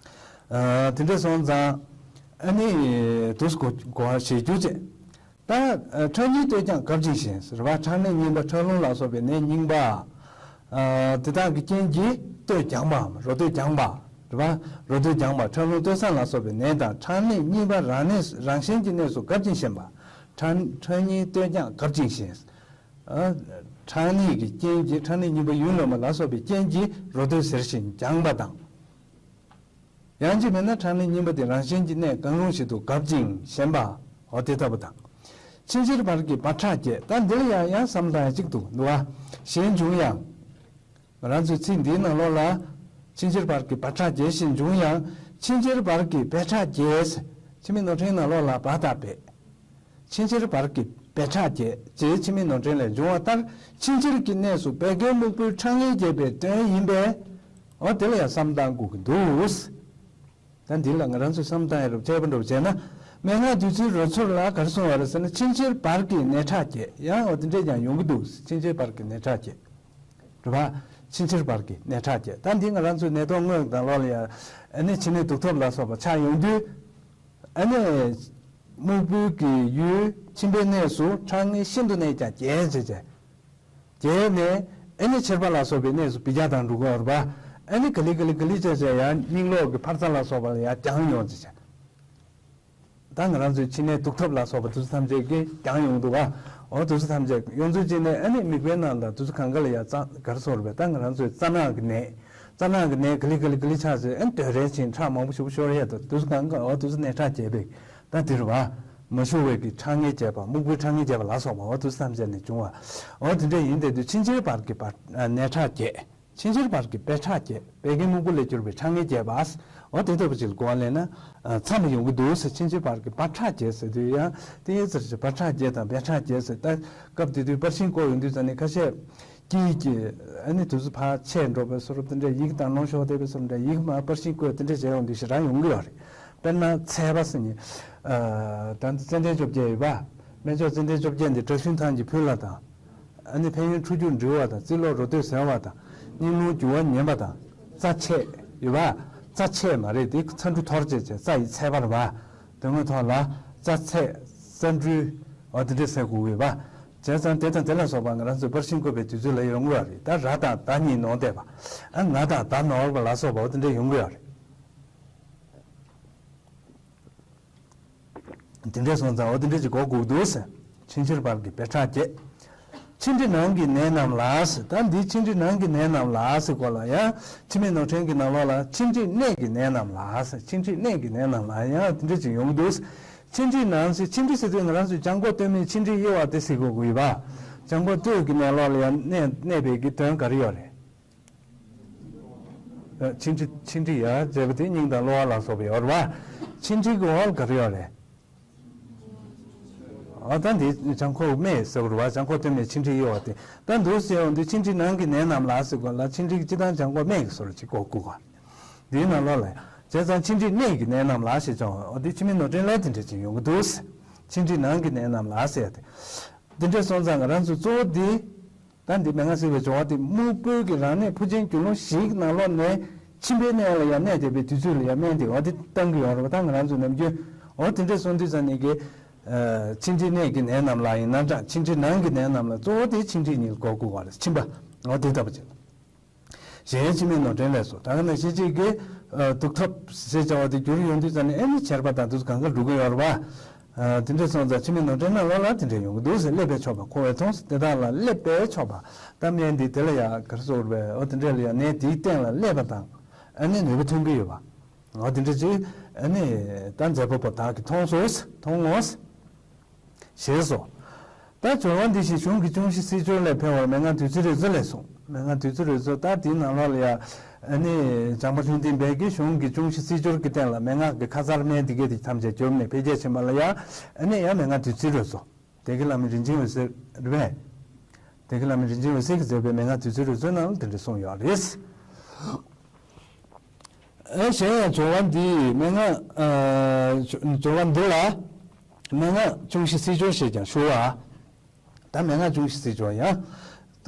དེ་འདྲ་སོང་ཙང་ཨ་ནི་དུས་གོ་གོ་བ་ཞེས་རྒྱུ་བྱས། ད་ཁྲག་སྙིང་སྟོད་རྒྱང་བཀབ་ཅིང་ཞེན་ཟེར་བ་ཁྲག་ནད་རྙིང་པ་ཁྲག་རླུང་ལ་སོགས་པའི་ནད་རྙིང་པ། དེ་དག་གི་རྐྱེན་གྱིས་སྟོད་རྒྱང་པའམ་རོ་སྟོད་རྒྱང་པ་རེད་བ། རོ་སྟོད་རྒྱང་པ་ཁྲག་རླུང་སྟོད་བཟང་ལ་སོགས་པའི་ནད་དང་ཁྲག་ནད་རྙིང་པ་རང་གནས་རང་གཞན་གྱི་གནས་སུ་བཀབ་ཅིང་ཞེན་པ། ཁྲག་ཁྲག་སྙིང་སྟོད་རྒྱང་བཀབ་ཅིང་ཞེན། ཁྲག་ནད་ཀྱི་རྐྱེན་གྱིས་ཁྲག་ནད་རྙིང་པ་ཡུན་ལོན་པ་ལ་སོགས་པའི་རྐྱེན་གྱིས་རོ་སྟོད་ཟེར་ཞིང་རྒྱང་པ་དང་། ཡང་གཅིག་མིན་ན་ཁྲག་ནད་རྙིང་པ་དེ་རང་གཞན་གྱི་གནས་གང་རུང་ཞིག་ཏུ་བཀབ་ཅིང་ཞེན་པ་འོ་དེ་ལྟ་བུ་དང་། ཕྱིན་ཆད་བར་གྱི་བག་ཁྲག་རྒྱས། ད་འདི་ལ་ཡང་ཡང་བསམ་བློ་གཏང་ཡ་གཅིག་ཏུ་འདུག་བ། ཞེས་འབྱུང་ཡང་། ང་རང་ཚོའི་ཚིག་འདིའི་ནང་ལོགས་ལ། ཕྱིན་ཆད་བར་གྱི་བག་ཁྲག་རྒྱས་ཞེས་འབྱུང་ཡང་། ཕྱིན་ཆད་བར་གྱི་བད་ཁྲག་རྒྱས། འཆི་མེད་ནོར་འཁྲུལ་ནང་ལོགས་ལ་བ་དང་བད། ཕྱིན་ཆད་བར་གྱི་བད་ཁྲག་རྒྱས་ཅེས་འཆི་མེད་ནོར་འཁྲུལ་ལས་འབྱུང་བ་ལྟར་ཕྱིན་ཆད་ཀྱི་གནས་སུ་བད་ཀན་སྨུག་པོའི་ཁྲག་ངན་རྒྱས་པའི་དོན་ཡིན་པས། འོ་དེ་ལ་ཡང་བསམ་བཏང་དགོས་ཀྱི་འདུག་ད་འདི་ལ་ང་རང་ཚོས་བསམ་བཏང་ཡ་རུ་དཔྱད་པ་འགྲོ་བྱས་ན། མན་ངག་བདུད་རྩིའི་རོལ་མཚོ་ལ་ག་རེ་གསུངས་པ་རེད་ཟེར་ན་ཕྱིན་ཆད་བར་གྱི་ནད་ཁྲག་རྒྱས་ཡང་འོ་དེ་འདྲས་ཀྱང་ཡོང་གི་འདུག་ཕྱིན་ཆད་བར་གྱི་ནད་ཁྲག་རྒྱས། རེད་བ། ཕྱིན་ཆད་བར་གྱི་ནད་ཁྲག་རྒྱས་ད་འདི་ང་རང་ཚོའི་ནད་ཐོག་དངོས་དང་ལོགས་ལ་ཡང་ཨ་ནི་ཕྱི་ནད་དུག་ཐབས་ལ་སོགས་པ་ཆགས་ཡོང་དུས། ཨ་ནི། སྨུག་པོའི་གི་ཡུལ་མཆིན་པའི་གནས་སུ་ཁྲག་ངན་ཤིན་ཏུ་ནས་ཀྱང་རྒྱས་བྱས་བྱས། རྒྱས་ནས་ཨ་ནི་མཆེར་པ་ལ་སོགས་པའི་གནས་སུ་འབུད་རྒྱག་དང་འགྲོ་གི་ཡོད་རེད་པ། ཨ་ནི་ག་ལེ་ག་ལེ་ག་ལེ་བྱས་བྱས་ཡང་སྙིང་ལོགས་ཀྱི་འཕར་རྩ་ལ་སོགས་པ་ལ་ཡང་རྒྱང་ཡོང་བྱས་བྱས། ད་ང་རང་ཚོའི་ཕྱི་ནད་དུག་ཐབས་ལ་སོགས་པ་དེ་ཚོ་ཐམས་ཅད་ཀྱིས་རྒྱང་ཡོང་འདུག་ག་འོ་དེ་ཚོ་ཐམས་ཅད་ཡོང་ཚུལ་གཅིག་ནས་ཨ་ནི་མིག་དཔེ་ནང་དང་དེ་ཚོ་གང་ག་ལ་ཡང་རྩ་ག་རེ་སོགས་རེད་པས་ད་ང་རང་ཚོའི་རྩ་ནག་གི་ནད། རྩ་ནག་གི་ནད་ག་ལེ་ག་ལེ་ག་ལེ་ཆགས་ཚེ་ཨ་ནི་སྡོད་རན་ཕྱིན་ཁྲག་མང་པོ་ཞེ་པོ་ཤོར་ཡས་དང་དེ་ཚོ་གང་ག་འོ་དེ་ཚོ་ནད་ཁྲག་རྒྱས་པས། ད་དེ་རུ་བ། མ་ཞུ་བའི་གི་ཁྲག་ངན་རྒྱས་པ་སྨུག་པོའི་ཁྲག་ངན་རྒྱས་པ་ལ་སོགས་པ་འོ་དེ་ཚོ་ཐམས་ཅད་ནས་བྱུང་བ། འོ་དེ་འདྲ་ཡིན་དེ་དུས་ཕྱིན་ཆད་བར་གྱི་བར་ནད་ཁྲག་རྒྱས། ཕྱིན་ཆད་བར་གྱི་བད་ཁྲག་རྒྱས་བད་ཀན་སྨུག་པོ་ལས་གྱུར་པའི་ཁྲག་ངན་རྒྱས་པ། འོ་དེ་ལྟ་བུ་ཅིག་ལ་གོ་བ་ལེན་ན། མཚམས་ཡོང་གི་འདུག་ཟེར་ཕྱིན་ཆད་བར་གྱི་བག་ཁྲག་རྒྱས་ཟེར་དུས་ཡང་དེ་ཡིན་ཟེར་ཞིག་བག་ཁྲག་རྒྱས་དང་བད་ཁྲག་རྒྱས་ཟེར་ད་སྐབས་དེ་དུས་པར་ཤིང་བརྐོས་ཡོང་དུས་ཙང་ནས་ཁ་ཤས། དཀྱིལ་གྱི་ཨ་ནི་དུས་ཚོད་ཕར་ཆད་འགྲོ་བའི་བཟོ་འདྲ་དེ་འདྲ་ཡིག་དང་ལོང་ཤོག་དེ་བའི་བཟོ་འདྲ་ཡིག་མ་པར་ཤིང་བརྐོས་དེ་འདྲ་བྱས་ཡོང་དུས་ཞེ་དྲག་ཡོང་གི་ཡོད་རེད། དཔེར་ན་ཚལ་པ་ཟེར་ནི། ད་ཙན་དན་བཅོ་བརྒྱད་ཡོད་པ། སྨན་མཆོག་ཙན་དན་བཅོ་བརྒྱད་འདི་བཀྲ་ཤིས་ཐང་གི་ཕུལ་ལ་དང་། ཨ་ནི་ཕན་ཡོན་ཁྲུ་གཅིག་འབྲི་བ་དང་རྩིས་ལོག་རོ་སྟོད་ཟེར་བ་དང་། སྙིང་རླུང་རྒྱུ་བ་ཉན་པ་དང་། རྩ་ཆད་ཡོད་པ། རྩ་ཆད་མ་རེད་དེ་ཚ་འབྲུ་འཐོར་བྱས་བྱས་རྩ་ཡི་ཚད་པ་རེད་པ། དོན་དངོས་ཐོག་ལ་རྩ་ཚད་རྩ་འབྲུ་འོ་དེ་འདྲས་ཟེར་དགོས་ཀྱི་ཡོད་པ། བྱས་ཙང་དེ་དང་དེ་ལ་སོགས་པ་ང་རང་ཚོའི་པར་ཤིང་བརྐོས་པའི་དུས་ཚོད་ལ་ཡོང་གི་ཡོད་རེད་ད་ར་དང་ད་གཉིས་ནོར་བསྡད་པ། ཨ་ང་དང་ད་ནོར་བ་ལ་སོགས་པ་འོ་དེ་འདྲས་ཡོང་གི་ཡོད་རེད། དེ་འདྲས་སོང་ཙང་འོ་དེ་འདྲས་ཀྱི་གོ་དགོས་འདུག་ཟེར། མཆིན་མཆིར་བར་གྱི་བེ་ཁྲག་བརྒྱད། མཆིན་དྲི་ནང་གི་ནད་རྣམས་ལ་ཟེར། ད་འདི་མཆིན་དྲི་ནང་གི་ནད་རྣམས་ལ་ཟེར་གོ་ལ་ཡང་མཆིན་མའི་ནོར་ཕྲན་གྱི་ནང་ལོགས་ལ་མཆིན་དྲི་གནད་ཀྱི་ནད་རྣམས་ལ་ཟེར། མཆིན་དྲི་གནད་ཀྱི་ནད་རྣམས་ལ་ཡང་དེ་འདྲས་ཅིག་ཡོང་གི་འདུག། མཆིན་དྲི་ནང་ཟེར། མཆིན་དྲི་ཟེར་དུས་ང་རང་ཚོས་བྱང་ཁོག་སྟོད་སྨད་མཆིན་དྲི་གཡོ་བ་དེ་ཟེར་དགོས་ཀྱི་ཡོད་པ། བྱང་ཁོག་སྟོད་ཀྱི་ནས་ལོགས་ལ་ཡང་གནས་གནས་པའི་གི་དོན་ག་རེ་ཡོད་རེད། མཆིན་དྲི་མཆིན་དྲི་ཡ་བྱས་པ་དེ་སྙིང་དང་གློ་བ་ལ་སོགས་པ་ཡོད་རེད་བ། མཆིན་དྲི་གི་འོག་ལ་ག་རེ་ཡོད་རེད། ཨ་ད་འདི་བྱང་ཁོག་སྨད་ཟེར་བ་རེད་བ། བྱང་ཁོག་སྟོད་སྨད་མཆིན་དྲི་གཡོ་བ་དེ། ད་འདུག་ཟེར་ཡོང་དུས་མཆིན་དྲི་ནང་གི་ནད་རྣམས་ལ་ཟེར་དགོས་ལ། མཆིན་དྲི་གི་སྤྱི་དང་བྱང་ཁོག་སྨད་ཀྱི་སོར་གཅིག་གོ་དགོས་པ། འདིའི་ནང་ལོགས་ལ་བྱས་ཙང་མཆིན་དྲི་གནད་ཀྱི་ནད་རྣམས་ལ་ཞེས་བྱ་བ། འོ་འདི་མཆིན་མའི་ནོར་ཕྲན་ལ་དེ་འདྲ་ཅིག་ཡོང་གི་འདུག། མཆིན་དྲི་ནང་གི་ནད་རྣམས་ལ་ཟེར་ཏེ། འདི་འདྲ་སོང་ཙང་ང་རང་ཚོ་གཙོ་བོ་འདི། ད་འདི་མན་ངག་གཟིགས་པའི་སྦྱོར་བ་དེ་སྨུག་པོའི་གི་རང་གནས་འཕོ་ཆེན་རྒྱུ་ལོང་བཞིའི་ནང་ལོགས་ནས་མཆིན་པའི་གནས་ལ་ཡང་གནས་བསྡད་པའི་དུས་ཚོད་ལ་ཡང་སྨན་དེ་འོ་དེ་བཏང་གི་ཡོད་རེད་བ། ད་ང་རང་ཚོ་ནམ་རྒྱུན་འོ་དེ་འདྲ་སོང་དུས་ཙང་ནས་གི་མཆིན་དྲི་གནད་ཀྱི་ནད་རྣམས་ལ་ཡིན་ན་འདྲ། མཆིན་དྲི་ནང་གི་ནད་རྣམས་ལ་གཙོ་བོ་དེ་མཆིན་དྲི་གཉིས་གོ་དགོས་པ་རེད། མཆིན་པ་འོ་དེ་ལྟ་བུ་ཅིག་ལ། གཞན་མཆིན་མའི་ནོར་ཕྲན་ལས་སོ། ད་ག་ནང་བཞིན་གཅིག་གི་དུག་ཐབས་ཞེས་བྱ་བ་དེ་འགྱུར་ཡོང་དུས་ཙང་ནས་ཨེ་ནི་ཆར་པ་དང་དུས་གང་ག་འགྲོ་གི་ཡོད་རེད་བ། དེ་འདྲ་སོང་ཙང་མཆིན་མའི་ནོར་ཕྲན་ནང་ལོགས་ལ་དེ་འདྲ་ཡོང་གི་འདུག་ཟེར། སླེབས་པས་ཆོག་པ་ཁོ་བས་མཐོང་ཟེར། དེ་དག་ལ་སླེབས་པས་ཆོག་པ། ད་སྨན་འདི་དེ་ལ་ཡང་ག་རེ་ཟེར་དགོས་རེད་པས། འོ་དེ་འདྲ་ལ་ཡང་ནད་དེའི་སྟེང་ལ་སླེབས་པ་དང་ཨ་ནི་ནུས་པ་ཐོན་གི་ཡོད་པ། འོ་དེ་འདྲ་ཅིག་ཨ་ནི་ད་མཛད་པ་པོ་དག་གིས་མཐོང་སོང་མཐོང་ངོ་། ཞེས་སོ། ད་སྦྱོར་བ་འདི་བཞིན་གཞུང་གི་ཅུང་ཞི་སྲིད་སྦྱོར་ལས་འཕེལ་བར་མན་ངག་བདུད་རྩི་རོལ་མཚོ་ལས་གསུངས། མན་ངག་བདུད་རྩི་རོལ་མཚོ་ད་དེའི་ནང་ལོགས་ལ་ཡ་ཨ་ནི་བྱམས་པ་ལྷུན་སྡིང་བས་ཀྱི་གཞུང་གི་ཅུང་ཞི་སྲིད་སྦྱོར་གྱི་སྟེང་ལ་མན་ངག་གི་ཁ་མཚར་སྨན་འདི་གས་དེ་ཐམས་ཅད་བསྒྱུར་ནས་འཕེལ་རྒྱས་ཕྱིན་པ་ལ་ཡ་ཨ་ནི་ཡ་མན་ངག་བདུད་རྩི་རོལ་མཚོ། བདེ་གི་ལྷ་མི་རིན་ཆེན་འོད་ཟེར་རེད་པས། བདེ་གི་ལྷ་མི་རིན་ཆེན་འོད་ཟེར་གྱིས་མཛད་པའི་མན་ངག་བདུད་རྩི་རོལ་མཚོའི་ནང་ལ་དེ་འདྲ་གསུངས་ཡོད་རེད། ཨེ་གཞན་ཡང་སྦྱོར་བ་འདི་མན་ངག་ཨ་སྦྱོར་བ་འདི་ལ་མན་ངག་ཅུང་ཞི་སྲིད་སྦྱོར་ཞེས་ཀྱང་ཞུ་བ། ད་མན་ངག་ཅུང་ཞི་སྲིད་སྦྱོར་ཡང་།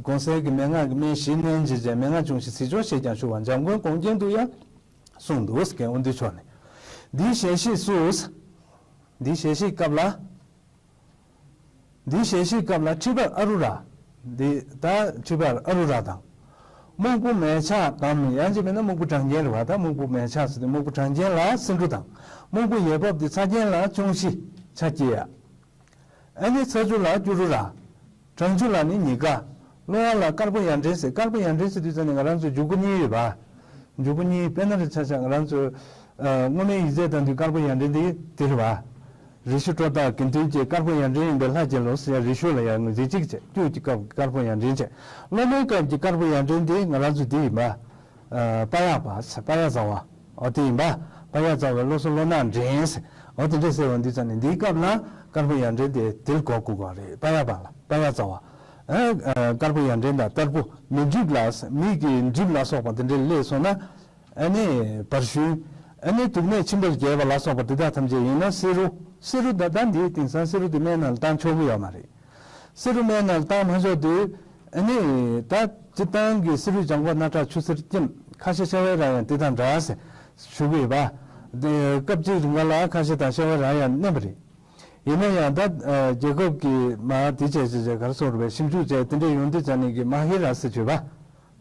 གོང་གསལ་གྱི་མན་ངག་གི་སྨན་བཞི་བསྣན་བྱས་ཀྱང་མན་ངག་ཅུང་ཞི་སྲིད་སྦྱོར་ཞེས་ཀྱང་ཞུ་བ་འཇམ་མགོན་དགོངས་རྒྱན་དུ་ཡང་གསུངས་འདུག་ཟེར་མཁན་དབོན་སྡུད་མཆོག་ནས། འདིའི་ཞལ་བཞེས་སུ། འདིའི་ཞལ་བཞེས་སྐབས་ལ། འདིའི་ཞལ་བཞེས་སྐབས་ལ་ཁྲིད་པར་ཨ་རུ་ར། འདི་ད་ཁྲིད་པར་ཨ་རུ་ར་དང་། སྨུག་པོ་མལ་ཆ་དང་ཡང་ཅིག་མིན་ན་སྨུག་པོ་གྲངས་ཅན་རེད་བ། ད་སྨུག་པོ་མལ་ཆ་ཟེར་ཏེ་སྨུག་པོ་གྲངས་ཅན་ལ་སེ་འབྲུ་དང་། སྨུག་པོ་ཡས་བབས་ཏེ་ཚ་རྒྱན་ལ་ཅུང་ཞི་ཆ་སྐྱེ་ཡ། ཨ་ནི་ཚ་ཆུ་ལ་སྐྱུ་རུ་ར། གྲང་ཆུ་ལ་ནི་ཉི་དགའ། གློ་བ་ལ་དཀར་པོ་ཡར་འདྲེན་ཟེར། དཀར་པོ་ཡར་འདྲེན་ཟེར་དུས་ཙམ་ནས་ང་རང་ཚོ་འཇུག་སྒོ་གཉིས་ཡོད་པ། འཇུག་སྒོ་གཉིས་དཔེར་ན་རེ་ཆ་བཞག་ང་རང་ཚོ་སྔོན་མའི་ཡིག་ཚད་དང་དུས་དཀར་པོ་ཡར་འདྲེན་དེ་དེ་རེད་བ། རི་ཤུ་སྤྲོ་བརྟག་དགེ་འདུན་གྱི་དཀར་པོ་ཡར་འདྲེན་ཡིན་པས་ལྷ་རྒྱལ་ལོ་ཟེར་ཡ་རི་ཤུ་ལ་ཡང་ངོས་འཛིན་གཅིག་བྱས། སྐྱུག་གི་སྐབས་དཀར་པོ་ཡར་འདྲེན་བྱས། སློབ་མའི་སྐབས་ཀྱི་དཀར་པོ་ཡར་འདྲེན་དེ་ང་རང་ཚོ་དེ་ཡིན་པ། པ་ཡག་པ་ཟེར། པ་ཡག་ཛ་བ། འོ་དེ་ཡིན་པ། པ་ཡག་ཛ་བའི་བློ་གསོ་བློ་སྣ་འདྲེན་ཟེར། འོ་དེ་འདྲས་ཟེར་བ་འདི་ཙམ་ནས་འདིའི་སྐབས་ལ་དཀར་པོ་ཡར་འདྲེན་དེ་དེ་ལ་གོ་དགོས་པ་རེད། པ་ཡག་པ་ལ་པ་ཡག་ཛ་བ། དཀར་པོ་ཡར་འདྲེན་དང་ལྟར་པོ་མིག་འགྲིབ་ལ་མིག་གི་འགྲིབ་ལ་སོགས་པ་དེ་འདྲས་སླེབས་སོང་ན། ཨ་ནི་བར་ཤུན། ཨ་ནི་དུག་ནད་མཆིན་པར་རྒྱས་པ་ལ་སོགས་པ་དེ་དག་ཐམས་ཅད་ཡིན་ན་བསེ་རུ། བསེ་རུ་ད་ལྟ་འདིའི་དེང་སང་བསེ་རུ་དེ་སྨན་ནང་ལ་བཏང་ཆོག་གི་ཡོད་མ་རེད། བསེ་རུ་སྨན་ནང་ལ་བཏང་མ་ཆོག་དུས། ཨ་ནི་ད་སྤྱིར་བཏང་གི་བསེ་རུ་ལྗང་ཁུ་སྣ་ཁྲག་ཆུ་སེར་སྐྱེམས་ཁ་ཤས་ཤ་བའི་ར་ཡང་དེ་དང་འདྲ་ཟེར་ཞུ་གི་ཡོད་པ། དེ་སྐབས་གཅིག་རིང་ག་ལ་ཁ་ཤས་དང་ཤ་བའི་ར་ཡང་བསྣན་པ་རེད། ཡིན་ན་ཡང་ད་རྒྱལ་ཁབ་ཀྱི་མ་དེ་བྱས་བྱས་བྱས་ག་རེ་ཟེར་དགོས་རེད་པས། ཞིབ་འཇུག་བྱས་དེ་འདྲས་ཡོང་དུས་ཙམ་ནས་ཀྱི་མ་ཧེ་ར་ཟེར་བརྗོད་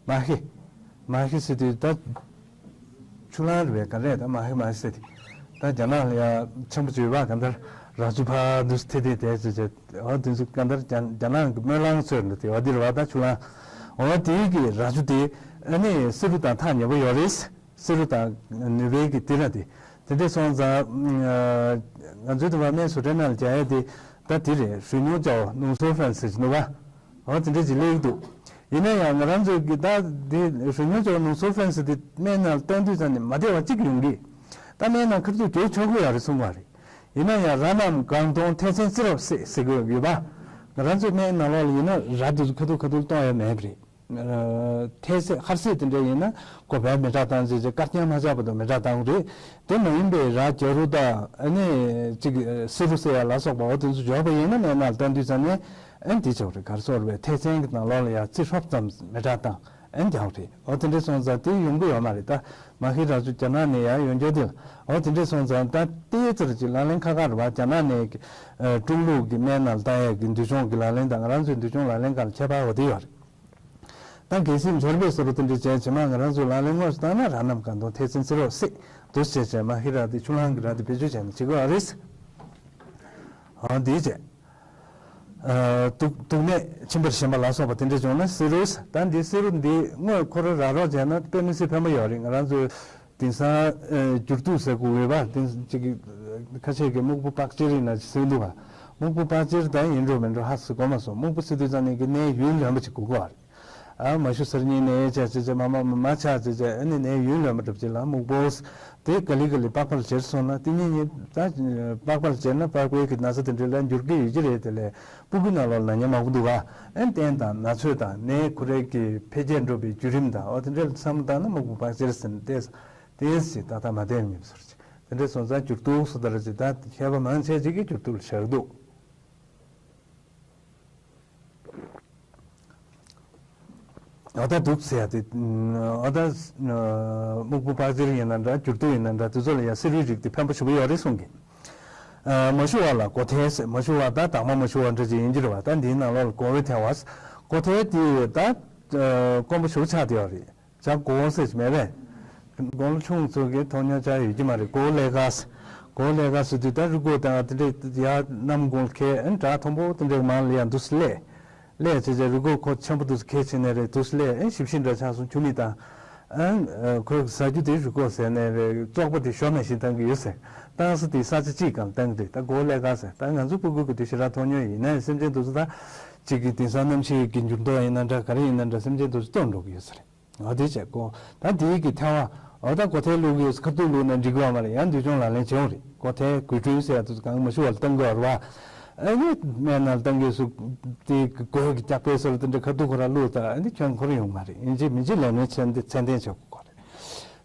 པ། མ་ཧེ། མ་ཧེ་ཟེར་དུས་ད། ཆུ་གླང་རེད་པས། ག་རེ་ད་མ་ཧེ་མ་ཧེ་ཟེར་དུས། ད་རྒྱ་ནག་ལ་ཡ་ཆེན་པོ་བྱོས་པ་གང་ལྟར་ར་ཆུ་ཕ་དུས་ཐེ་ཐེ་དེ་ཟེར་བྱས། འོ་དེ་ཚོ་གང་ལྟར་རྒྱ་རྒྱ་ནག་གི་སྨོན་ལམ་ཚོད་འདི་དེ་འོ་འདི་རེད་པ། ད་ཆུ་གླང་། འོ་དེའི་གི་ར་ཆུ་དེ་ཨ་ནི་བསེ་རུ་དང་ཐག་ཉེ་པོ་ཡོད་རེད། བསེ་རུ་དང་ནུས་པའི་གི་དེ་ར་དེ། དེ་འདྲས་སོང་ཙང་། ང་ཚོའི་དུ་བ་སྨན་བཟོ་གྲྭའི་ནང་ལ་རྒྱག་ཡ་དེ། ད་དེ་རེད། རུས་ཉུང་ཅའོ་ནུང་སོ་ཧྥན་ཟེར་གྱི་འདུག་བ། འོ་དེ་འདྲས་ཅིག་སླེབས་ཀྱི་འདུག། ཡིན་ན་ཡང་ང་རང་ཚོའི་གི་ད་དེ་རུས་ཉུང་ཅའོ་ནུང་སོ་ཧྥན་ཟེར་དེ་སྨན་ནང་བཏང་དུས་ཙམ་ནས་མ་བདེ་བ་གཅིག་ཡོང་གི། ད་སྨན་ནང་ཁ་ཐུག་རྒྱག་ཆོག་གི་ཡོད་རེད་གསུང་བ་རེད། ཡིན་ན་ཡང་ར་རྣམས་གང་གཏོང་ཐེ་ཚན་བརྩི་རོགས་ཟེར་ཟེར་གྱི་ཡོད་པ། ང་རང་ཚོའི་སྨན་ནང་ལོགས་ལ་ཡིན་ན་ར་དེ་ཚོ་ཁ་ཐུག་ཁ་ཐུག་གཏོང་ཡ་མེད་པ་རེད། ཐལ་ཚད་ཧར་ཚད་དེ་འདྲ་ཡིན་ན་ཀོ་བལ་མི་དྲག་བཏང་ཚེ་ཀར་རྐྱང་མ་ཆག་པ་དང་མི་དྲག་བཏང་རེད། དེ་མ་ཡིན་པའི་ར་རྒྱ་རུ་དང་ཨ་ནི་ཅིག་སི་རུ་ཟེར་ཡ་ལ་སོགས་པ་འོ་དེ་ཚོ་འཇོག་པ་ཡིན་ན་སྨན་ནང་ལ་བཏང་དུས་ཙམ་ནས་ཨ་ནི་དེ་ཆོག་རེད། ག་རེ་ཟེར་བའི་ཐལ་ཚན་གྱི་ནང་ལོགས་ལ་ཡ་རྩི་ཧྲོབ་ཙམ་མི་དྲག་བཏང་ཨ་ནི་རྒྱག་རེད། འོ་དེ་འདྲ་སོང་ཙང་དེ་ཡོང་གི་ཡོད་མ་རེད། ད་མ་ཧི་ར་ཚོ་རྒྱ་ནག་ནས་ཡ་ཡོང་རྒྱུ་དེ་ལ་འོ་དེ་འདྲ་སོང་ཙང་ད་ཏེ་ཙར་ཅིག་ལག་ལེན་ཁ་ཁ་རེད་བ། རྒྱ་ནག་ནས་ཀྲུང་ལུགས་ཀྱི་སྨན་ནང་ལ་བཏང་ཡ་གི་འདུལ་སྦྱོང་གི་ལག་ལེན་དང་ང་རང་ཚོའི་འདུལ་སྦྱོང་ལག་ལེན་སྒང་ལ་ཁྱད་པར་འོ་དེ་ཡོད་རེད། ད་གལ་སྲིད་འབྱོར་པའི་བཟོ་འདྲ་དེ་འདྲ་བྱས་བྱེ་མ་ང་རང་ཚོའི་ལག་ལེན་དངོས་སུ་བཏང་ན་ར་རྣམས་གང་དོན་ཐེ་ཚན་བརྩི་རོགས་སྲིད་འདུག་ཟེར་བྱས་མ་ཧི་ར་དེ་ཆུ་གླང་གི་ར་དེ་བེད་སྤྱོད་བྱས་ནས་བྱེད་དགོས་ཨ་རེད། འདིའི་རྗེས། དུག་དུག་ནད་མཆིན་པར་ཞེན་པ་ལ་སོགས་པ་དེ་འདྲ་བྱུང་ན་བསིལ་རོས། ད་འདི་བསིལ་རོ་འདི་དངོས་ཁོ་རང་རག་རོགས་བྱས་ན་དཔེ་མི་སྲིད་ཕན་པོ་ཡོད་རེད། ང་རང་ཚོའི་དེང་སང་འགྱུར་དུག་ཟེར་དགོས་འོས་པ། དེང་ཅིག་ཁ་ཤས་ཀྱིས་སྨུག་པོ་པགས་ཅེར་ཡིན་ན་ཟེར་འདུག་ག་སྨུག་པོ་པགས་ཅེར་ད་ཡིན་འགྲོ་མིན་འགྲོ་ཧ་སུ་གོ་མ་སོང་། སྨུག་པོ་ཟེར་དུས་ཙང་ནས་ཀྱི་ནད་ཡུན་ལོན་པ་ཅིག་དགོས་ཀྱི་ཡོད་རེད། ཨ་མ་ཤུ་གསར་རྙིང་ནད་ཆགས་བྱས་བྱས་མ་མ་མ་མ་ཆགས་བྱས་བྱས་ཨ་ནི་ནད་ཡུན་ལོན་པ་འགྲུབ་བྱས་ལ་སྨུག་པོ་དེ་ག་ལི་ག་ལི་པགས་པར་བྱེར་སོང་ན་དེ་ཉིད་ཉིད་ད་པགས་པར་བྱེར་ན་པགས་པའི་གི་ན་ཚ་དེ་འདྲ་ལ་འགྱུར་གྱི་ཡོད་ཀྱི་རེད། དེ་ལས་སྤུ་གུའི་ནང་ལོགས་ལ་ན་ཉེན་མང་པོ་འདུག་ག་ཨ་ནི་རྟེན་དང་ན་ཚོད་དང་ནད་ཁོ་རའི་གི་འཕེལ་རྒྱས་འགྲོ་བའི་བརྒྱུད་རིམ་དང་འོ་དེ་འདྲ་ལ་བསམ་བློ་བཏང་ན་སྨུག་པོ་པགས་ཅེར་ཟེར་ནས་བལྟས་བལྟས་ཞིག་ཏག་ཏག་མ་བསྟན་ཉེས་པ་ཟེར་ཅིག་དེ་འདྲ་སོང་ཙང་འགྱུར་དུག་སོ་ལྟར་ཅིག་ད་མཁས་པ་མང་ཆེ་ཅིག་གིས་འགྱུར་དུག་ལ་བྱེར་འདུག་འོ་ད་དུག་ཟེར་ཡ་དེ། འོ་ད་སྨུག་པོ་པགས་ཅེར་ཡིན་ན་འདྲ་འགྱུར་དུག་ཡིན་ན་འདྲ་དེ་ཚོ་ལ་ཡང་བསིལ་རོའི་རིགས་དེ་ཕན་པོ་ཞེ་པོ་ཡོད་རེད་གསུང་གི། མ་ཞུ་བ་ལ་མགོ་ཐལ་ཟེར། མ་ཞུ་བ་ད་དྭངས་མ་མ་ཞུ་བ་འདྲ་ཅིག་ཡིན་གྱི་རེད་བ། ད་འདིའི་ནང་ལོགས་ལ་མགོ་བོ་ཐལ་བ། མགོ་ཐལ་དེ་ད་དཀོན་པོ་ཞེ་པོ་ཆགས་བསྡད་ཡོད་རེད། ཇ་མགོ་བོ་ཟེར་གྱི་མེད་པས། དགུང་ལོ་ཆུང་ཚོ་གི་མཐོང་མྱོང་ཅང་ཡོད་ཀྱི་མ་རེད། མགོ་བོ་ཀླད་ཁ་ཟེར། མགོ་བོ་ཀླད་ཁ་ཟེར་དུས་ད་རུས་ཁོག་དང་དེ་འདྲས་ཡར་གནམ་དགུང་ལ་ཁད་ཨ་ནི་བྲག་མཐོན་པོ་དེ་འདྲས་མང་ལ་ཡང་འདུག་སེ་སླེབས། སླེབས་བྱས་བྱས་རུས་ཁོག་ཁོ་ཆེན་པོ་འདུག་སེ་ཁད་བྱས་ནས་རེད་འདུག་སེ་སླེབས། ཨེ་ཞིབ་ཞིབ་འདྲ་ཆགས་སོང་། ཆུ་མིག་དང་ཨ་ཁོས་ཟ་རྒྱུ་དེ་རུས་ཁོག་ཟས་ནས་རེད། བཙོག་པ་དེ་ཞོ་ནང་བཞིན་བཏང་གི་ཡོད་ཟེར། བཏང་ས་དེ་ས་ཆ་གཅིག་སྒང་བཏང་གི་རེད། ད་མགོ་བོ་ཀླད་ཁ་ཟེར། ད་ང་ཚོ་སྤུ་གུ་གི་དུས་ཞེ་དྲག་མཐོང་མྱོང་ཡིན་ན་ཡང་སེམས་ཅན་དེ་ཚོ་ད་གཅིག་གི་དེང་སང་གནམ་གཤིས་ཀྱི་འགྱུར་ལྡོག་ཡིན་ན་འདྲ་ག་རེ་ཡིན་ན་འདྲ་སེམས་ཅན་དེ་ཚོ་སྟོར་འགྲོ་གི་ཡོད་ས་རེད། འོ་དེ་བྱས་ཀོ། ད་དེའི་གི་ཐལ་བ། འོ་ད་མགོ་ཐལ་བླུག་གི་ཡོད་ས། ཁ་ཐུག་བླུག་ན་འགྲིག་གི་ཡོད་མ་རེད། ཡང་འདུལ་སྦྱོང་ལག་ལེན་བྱེད་འོང་རེད། མགོ་ཐལ་དགུས་སྐྲུན་ཟེར་ཡ་དེ་ཚོ་གང་མ་ཞུ་བ་ལ་བཏང་གི་ཡོད་རེད་བ། ཨ་ནི་སྨན་ནང་ལ་བཏང་གི་ཡོད་ས་དེ་གོས་ཀྱི་སྐྱག་པའི་སོ་ལ་དེ་འདྲ་ཁ་ཐུག་ཁོ་ར་བླུག་ད་ཨ་ནི་ཁྱོན་ཁོ་ར་ཡོང་མ་རེད། ཡིན་གཅིག་མིན་གཅིག་ལས་སྣོན་ཚད་ལྡན་བྱེད་དགོས་རེད།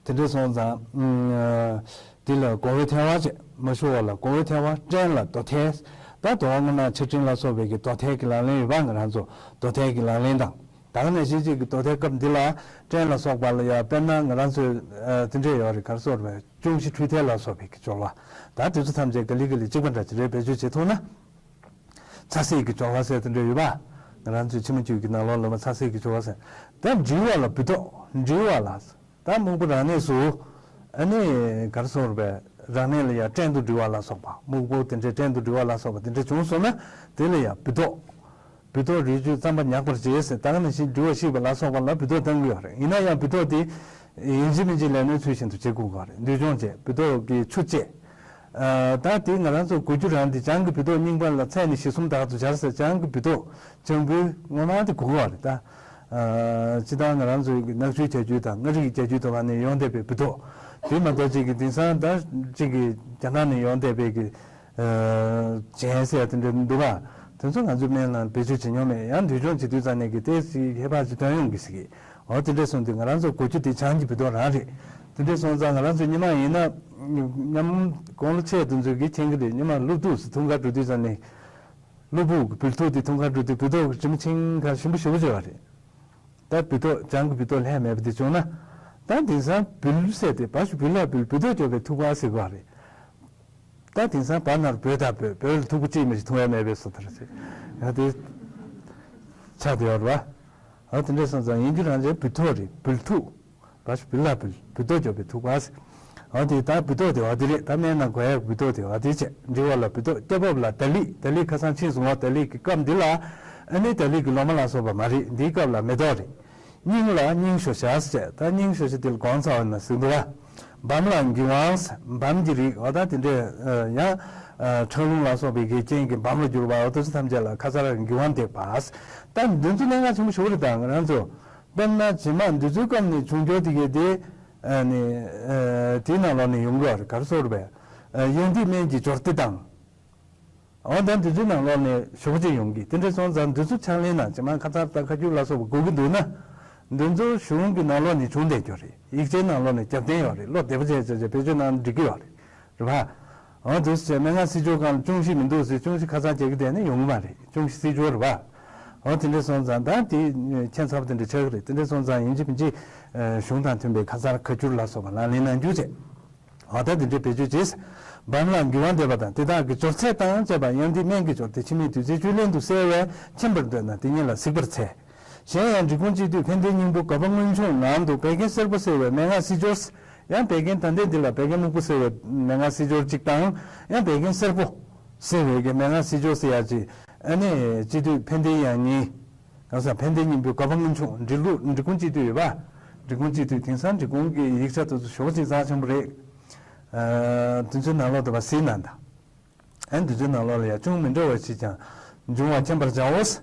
དེ་འདྲ་སོང་ཙང་། དེ་ལ་མགོ་བོའི་ཐལ་བ་བྱས། མ་ཞུ་བ་ལ་མགོ་བོའི་ཐལ་བ། སྐྲན་ལ་རྡོ་ཐལ། ད་རྡོ་བ་སྔོ་ནག་ཆར་སྤྲིན་ལ་སོགས་པའི་གི་རྡོ་ཐལ་གྱི་ལག་ལེན་ཡོད་པ། ང་རང་ཚོ་རྡོ་ཐལ་གྱི་ལག་ལེན་དང་། ད་ག་ནང་བཞིན་གཅིག་གི་རྡོ་ཐལ་སྐབས་འདི་ལ་སྐྲན་ལ་སོགས་པ་ལ་ཡང་དཔེར་ན་ང་རང་ཚོའི་ཨ་དེ་འདྲས་ཡོད་རེད། ག་རེ་ཟེར་དགོས་རེད། ཅུང་ཞི་འཁྲུལ་ཐལ་ལ་སོགས་པའི་གི་སྦྱོར་བ། ད་དེ་ཚོ་ཐམས་ཅད་ག་ལེ་ག་ལེ་གཅིག་པ་འདྲ་ཅིག་རེད། བེད་སྤྱོད་བྱེད་ཐུབ་ན། ཚ་སེལ་གྱི་སྦྱོར་བ་ཟེར་དེ་འདྲ་ཡོད་པ། ང་རང་ཚོའི་ཕྱི་མ་རྒྱུད་ཀྱི་ནང་ལོགས་ལ་མ་ཚ་སེལ་གྱི་སྦྱོར་བ་ཟེར། ད་འབྲིལ་བ་ལ་འབུལ་ཏོག་འབྲིལ་བ་ལ། ད་སྨུག་པོ་རང་གནས་སུ། ཨ་ནི་ག་རེ་ཟེར་དགོས་རེད། རང་གནས་ལ་ཡང་སྐྲན་དུ་འབྲིལ་བ་ལ་སོགས་པ། སྨུག་པོ་དེ་འདྲའི་སྐྲན་དུ་འབྲིལ་བ་ལ་སོགས་པ་དེ་འདྲ་བྱུང་སོང་ན་དེ་ལ་ཡང་འབུལ་ཏོག་འབུལ་ཏོག་རིལ་བཅུད་རྩམ་པ་མྱགས་པར་བྱས་ཟེར། ད་ག་ནང་བཞིན་འབྲིལ་བ་བཤིག་པ་ལ་སོགས་པ་ལ་འབུལ་ཏོག་བཏང་གི་ཡོད་རེད། ཡིན་ན་ཡང་འབུལ་ཏོག་དེ་ཡིན་གཅིག་མིན་གཅིག་ལས་སྣོན་ཚུལ་བཞིན་དུ་བྱེད་དགོས་ཀྱི་ཡོད་རེད། འདུལ་སྦྱོང་བྱས། འབུལ་ཏོག་གི་ཆུ་བཅས། ཨ་ད་དེ་ང་རང་ཚོ་དགོས་རྒྱུ་རང་དེ་བྱང་གི་འབུལ་ཏོག་རྙིང་པ་ལ་ཚད་ནི་བཞི་གསུམ་དག་ཏུ་སྦྱར་ཟེར། བྱང་གི་འབུལ་ཏོག་བྱང་བུའི་སྔོ་མ་དེ་དགོས་ཀྱི་ཡོད་རེད་ད། ཨ་སྤྱིར་བཏང་ང་རང་ཚོའི་གི་ནག་ཆུའི་རྒྱ་རྒྱུད་དང་མངའ་རིས་ཀྱི་རྒྱ་རྒྱུད་དུ་བ་ནས་ཡོང་བསྡད་པའི་འབུལ་ཏོག་དེ་མ་གཏོགས་གཅིག་གི་དེང་སང་ད་གཅིག་གི་རྒྱ་ནག་ནས་ཡོང་བསྡད་པའི་གི་ཨ་ཇེན་ཟེར་ཡ་དེ་འདྲ་འདུག་ག་དེ་ཚོ་ང་ཚོའི་སྨན་ནང་བེད་སྤྱོད་བྱེད་མྱོང་མེད། ཡང་འདུལ་སྦྱོང་བྱེད་དུས་ཙང་ནས་གི་ཏོག་ཙམ་ཧེ་བག་ཅིག་ཐོན་ཡོང་གི་ཟེར་གི། འོ་དེ་འདྲ་སོང་དུས་ང་རང་ཚོ་དགོས་རྒྱུ་དེ་བྱང་གི་འབུལ་ཏོག་རང་རེད། དེ་འདྲ་སོང་ཙང་ང་རང་ཚོ་སྔོན་མ་ཡིན་ན་མཉམ་དགུང་ལོ་ཆེ་དེ་ཚོ་གིས་མཁྱེན་གི་རེད། སྔོན་མ་སློབ་ཕྲུག་ཚོ་འཁྲུངས་སྐར་འགྲོ་དུས་ཙང་ནས། སློབ་ཕྲུག་གི་འབུལ་ཐུག་དེ་འཁྲུངས་སྐར་འགྲོ་དུས་འབུལ་ཏོག་གི་དྲི་མ་ཆིང་ཁ་ཞིམ་པོ་ཞེ་པོ་ཅིག་ཡོད་རེད། ད་འབུལ་ཏོག་བྱང་གི་འབུལ་ཏོག་ལྷད་མེད་པ་དེ་བྱུང་ན། ད་དེང་སང་འབུལ་ཟེར་ཏེ་བ་ཞུ་འབུལ་ལ་འབུལ་འབུལ་ཏོག་འཇོག་པའི་ཐུག་པ་ཟེར་གི་ཡོད་རེད། ད་དེང་སང་བ་ན་རོ་བོ་ད་བོད་བོད་ལ་ཐུག་པ་གཅིག་མི་ཞིག་འཐུང་ཡ་མེད་པའི་བཟོ་ལྟ་རེད། ཡང་དེ་ཆགས་བསྡད་ཡོད་རེད་བ། ཨ་དེ་འདྲ་སོང་ཙང་ཡིན་རྒྱུ་རང་བྱས་འབུལ་ཐུག་རེད། འབུལ་ཐུག་བ་ཞུ་འབུལ་ལ་འབུལ་འབུལ་ཏོག་འཇོག་པའི་ཐུག་པ་ཟེར། འོ་དེ་ད་འབུལ་ཏོག་དེ་བ་དེ་རེད། ད་སྨན་ནང་དགོས་ཡ་འབུལ་ཏོག་དེ་བ་དེ་བྱས། འབྲི་བ་ལ་འབུལ་ཏོག་སྐྱ་རྦབ་ལ་དར་ལི། དར་ལི་ཁ་སང་ཕྱིན་སོང་བ། དར་ལི་གི་སྐབས་འདི་ལ་ཨ་ནི་དར་ལི་གི་ལོ་མ་ལ་སོགས་པ་མ་རེད། འདིའི་སྐབས་ལ་མེ་ཏོག་རེད། སྙིང་ལ་སྙིང་ཞོ་ཞག་ཟེར་བྱས། ད་སྙིང་ཞོ་ཞག་དེ་ལ་སྒོང་ཚ་བ་ན་ཟེར་འདུག་བ། བམ་ལ་འགྱི་ཝང་ཟེར། བམ་གྱི་རིགས་འོ་ད་དེ་འདྲས་ཡང་ཁྲག་རླུང་ལ་སོགས་པའི་གི་རྐྱེན་གྱིས་བམ་ལ་གྱུར་པ་འོ་དེ་ཚོ་ཐམས་ཅད་ལ་ཁ་ཚར་འགྱི་ཝང་འདེབས་པ་ཟེར། ད་འདི་ཚོ་གནད་འགག་ཆེན་པོ་ཞེ་པོ་རེད། ད་ང་རང་ཚོ། དཔེར་ན་རྗེས་མ་འདི་ཚོའི་སྐབས་ནས་བྱུང་འགྱུར་དེ་གའི་དེ། ཨ་ནི། ཨ་དེའི་ནང་ལོགས་ནས་ཡོང་གི་ཡོད་རེད། ག་རེ་ཟེར་དགོས་རེད་པས། ཨ་གཡོན་ཐིག་སྨན་གྱི་སྦྱོར་སྡེ་དང་། འོ་ད་འདི་ཚོའི་ནང་ལོགས་ནས་ཞེ་པོ་ཅིག་ཡོང་གི། དེ་འདྲ་སོང་ཙང་འདི་ཚོ་ཕྱག་ལེན་ན་རྗེས་མ་ཁ་ཚར་དང་ཁ་སྐྱུར་ལ་སོགས་པ་དགོས་ཀྱི་འདུག་ན། འདི་ཚོ་གཞུང་གི་ནང་ལོགས་ནས་བྱུང་བསྡད་རྒྱུ་རེད། ཡིག་ཆའི་ནང་ལོགས་ནས་རྒྱབ་རྟེན་ཡོད་རེད། བློ་བདེ་པོ་བྱས་བྱས་བྱས་བེད་སྤྱོད་གནང་ན་འགྲིག་གི་ཡོད་རེད། རེད་པ། འོ་དུས་ཚོད་སྨན་ཁང་སྲིད་སྐྱོར་སྒང་ལ་ཅུང་ཞིག་མི་འདུག་ཟེར་ཅུང་ཞིག་ཁ་ཚར་རྒྱག་གི་བསྡད་ན་ཡོང་གི་མ་རེད། ཅུང་ཞིག་སྲིད་སྐྱོར་རེད་པ། འོ་དེ་འདྲ་སོང་ཙང་ད་དེ་ཁྱད་མཚར་པོ་དེ་འདྲ་ཆགས་ཀྱི་རེད། དེ་འདྲ་སོང་ཙང་ཡིན་གཅིག་མིན་གཅིག་གཞུང་དང་མཐུན་པའི་ཁ་ཚར་ཁ་སྐྱུར་ལ་སོགས་པ་ལག་ལེན་གནང་རྒྱུ་བྱས། འོ་ད་དེ་འདྲ་བེད་སྤྱོད་བྱས། བམ་ལ་འགྱུར་བ་འདེབས་པ་དང་དེ་དག་གི་སྦྱོར་ཚད་དང་བཅས་པ་གཡོན་ཐིག་སྨན་གྱི་སྦྱོར་ཏེ། འཆི་མེད་བདུད་རྩིའི་བཅུད་ལེན་དུ་གསལ་བས། མཁྱེན་པར་འདོད་ན་དེ་ཉིད་ལ་གཟིགས་པར་འཚལ། གཞན་ཡང་འབྲི་གུང་སྤྱི་འཐུས་ཕན་བདེའི་སྙིང་པོ་དགའ་པོ་དངུལ་ཆུང་ནང་དུ་བད་ཀན་སེར་པོ་སེལ་བའི་མན་ངག་སྲིད་སྦྱོར། ཡང་བད་ཀན་ད་ལྟའི་འདི་ལ་བད་ཀན་སྨུག་པོ་སེལ་བའི་མན་ངག་སྲིད་སྦྱོར་གཅིག་དང་། ཡང་བད་ཀན་སེར་པོ། ཟེར་བའི་གི་མན་ངག་གསེར་ཕྱོགས་ཟེར་ཡ་ཅིག་ཨ་ནི་སྤྱི་འཐུས་ཕན་བདེ་དབྱངས་སྙན། གང་ཟག་ཕན་བདེ་སྙིང་པོའི་བཀའ་དབང་མཆོག་འབྲི་ལུགས་འབྲི་གུང་སྤྱི་འཐུས་ཡོད་པ། འབྲི་གུང་སྤྱི་འཐུས་དེང་སང་འབྲི་གུང་གི་ཡིག་ཆ་དེ་ཚོ་ཞོག་ཅིག་རྩ་ཆེན་པོ་རེད། ཨ་དེ་ཚོའི་ནང་ལོགས་དུ་བ་སྲིད་ན་ད། ཨ་ནི་དེ་ཚོའི་ནང་ལོགས་ལ་ཡང་ཅུང་མི་འདྲ་བ་ཞིག་ཀྱང་འབྱུང་བ་མཁྱེན་པར་བྱའོ།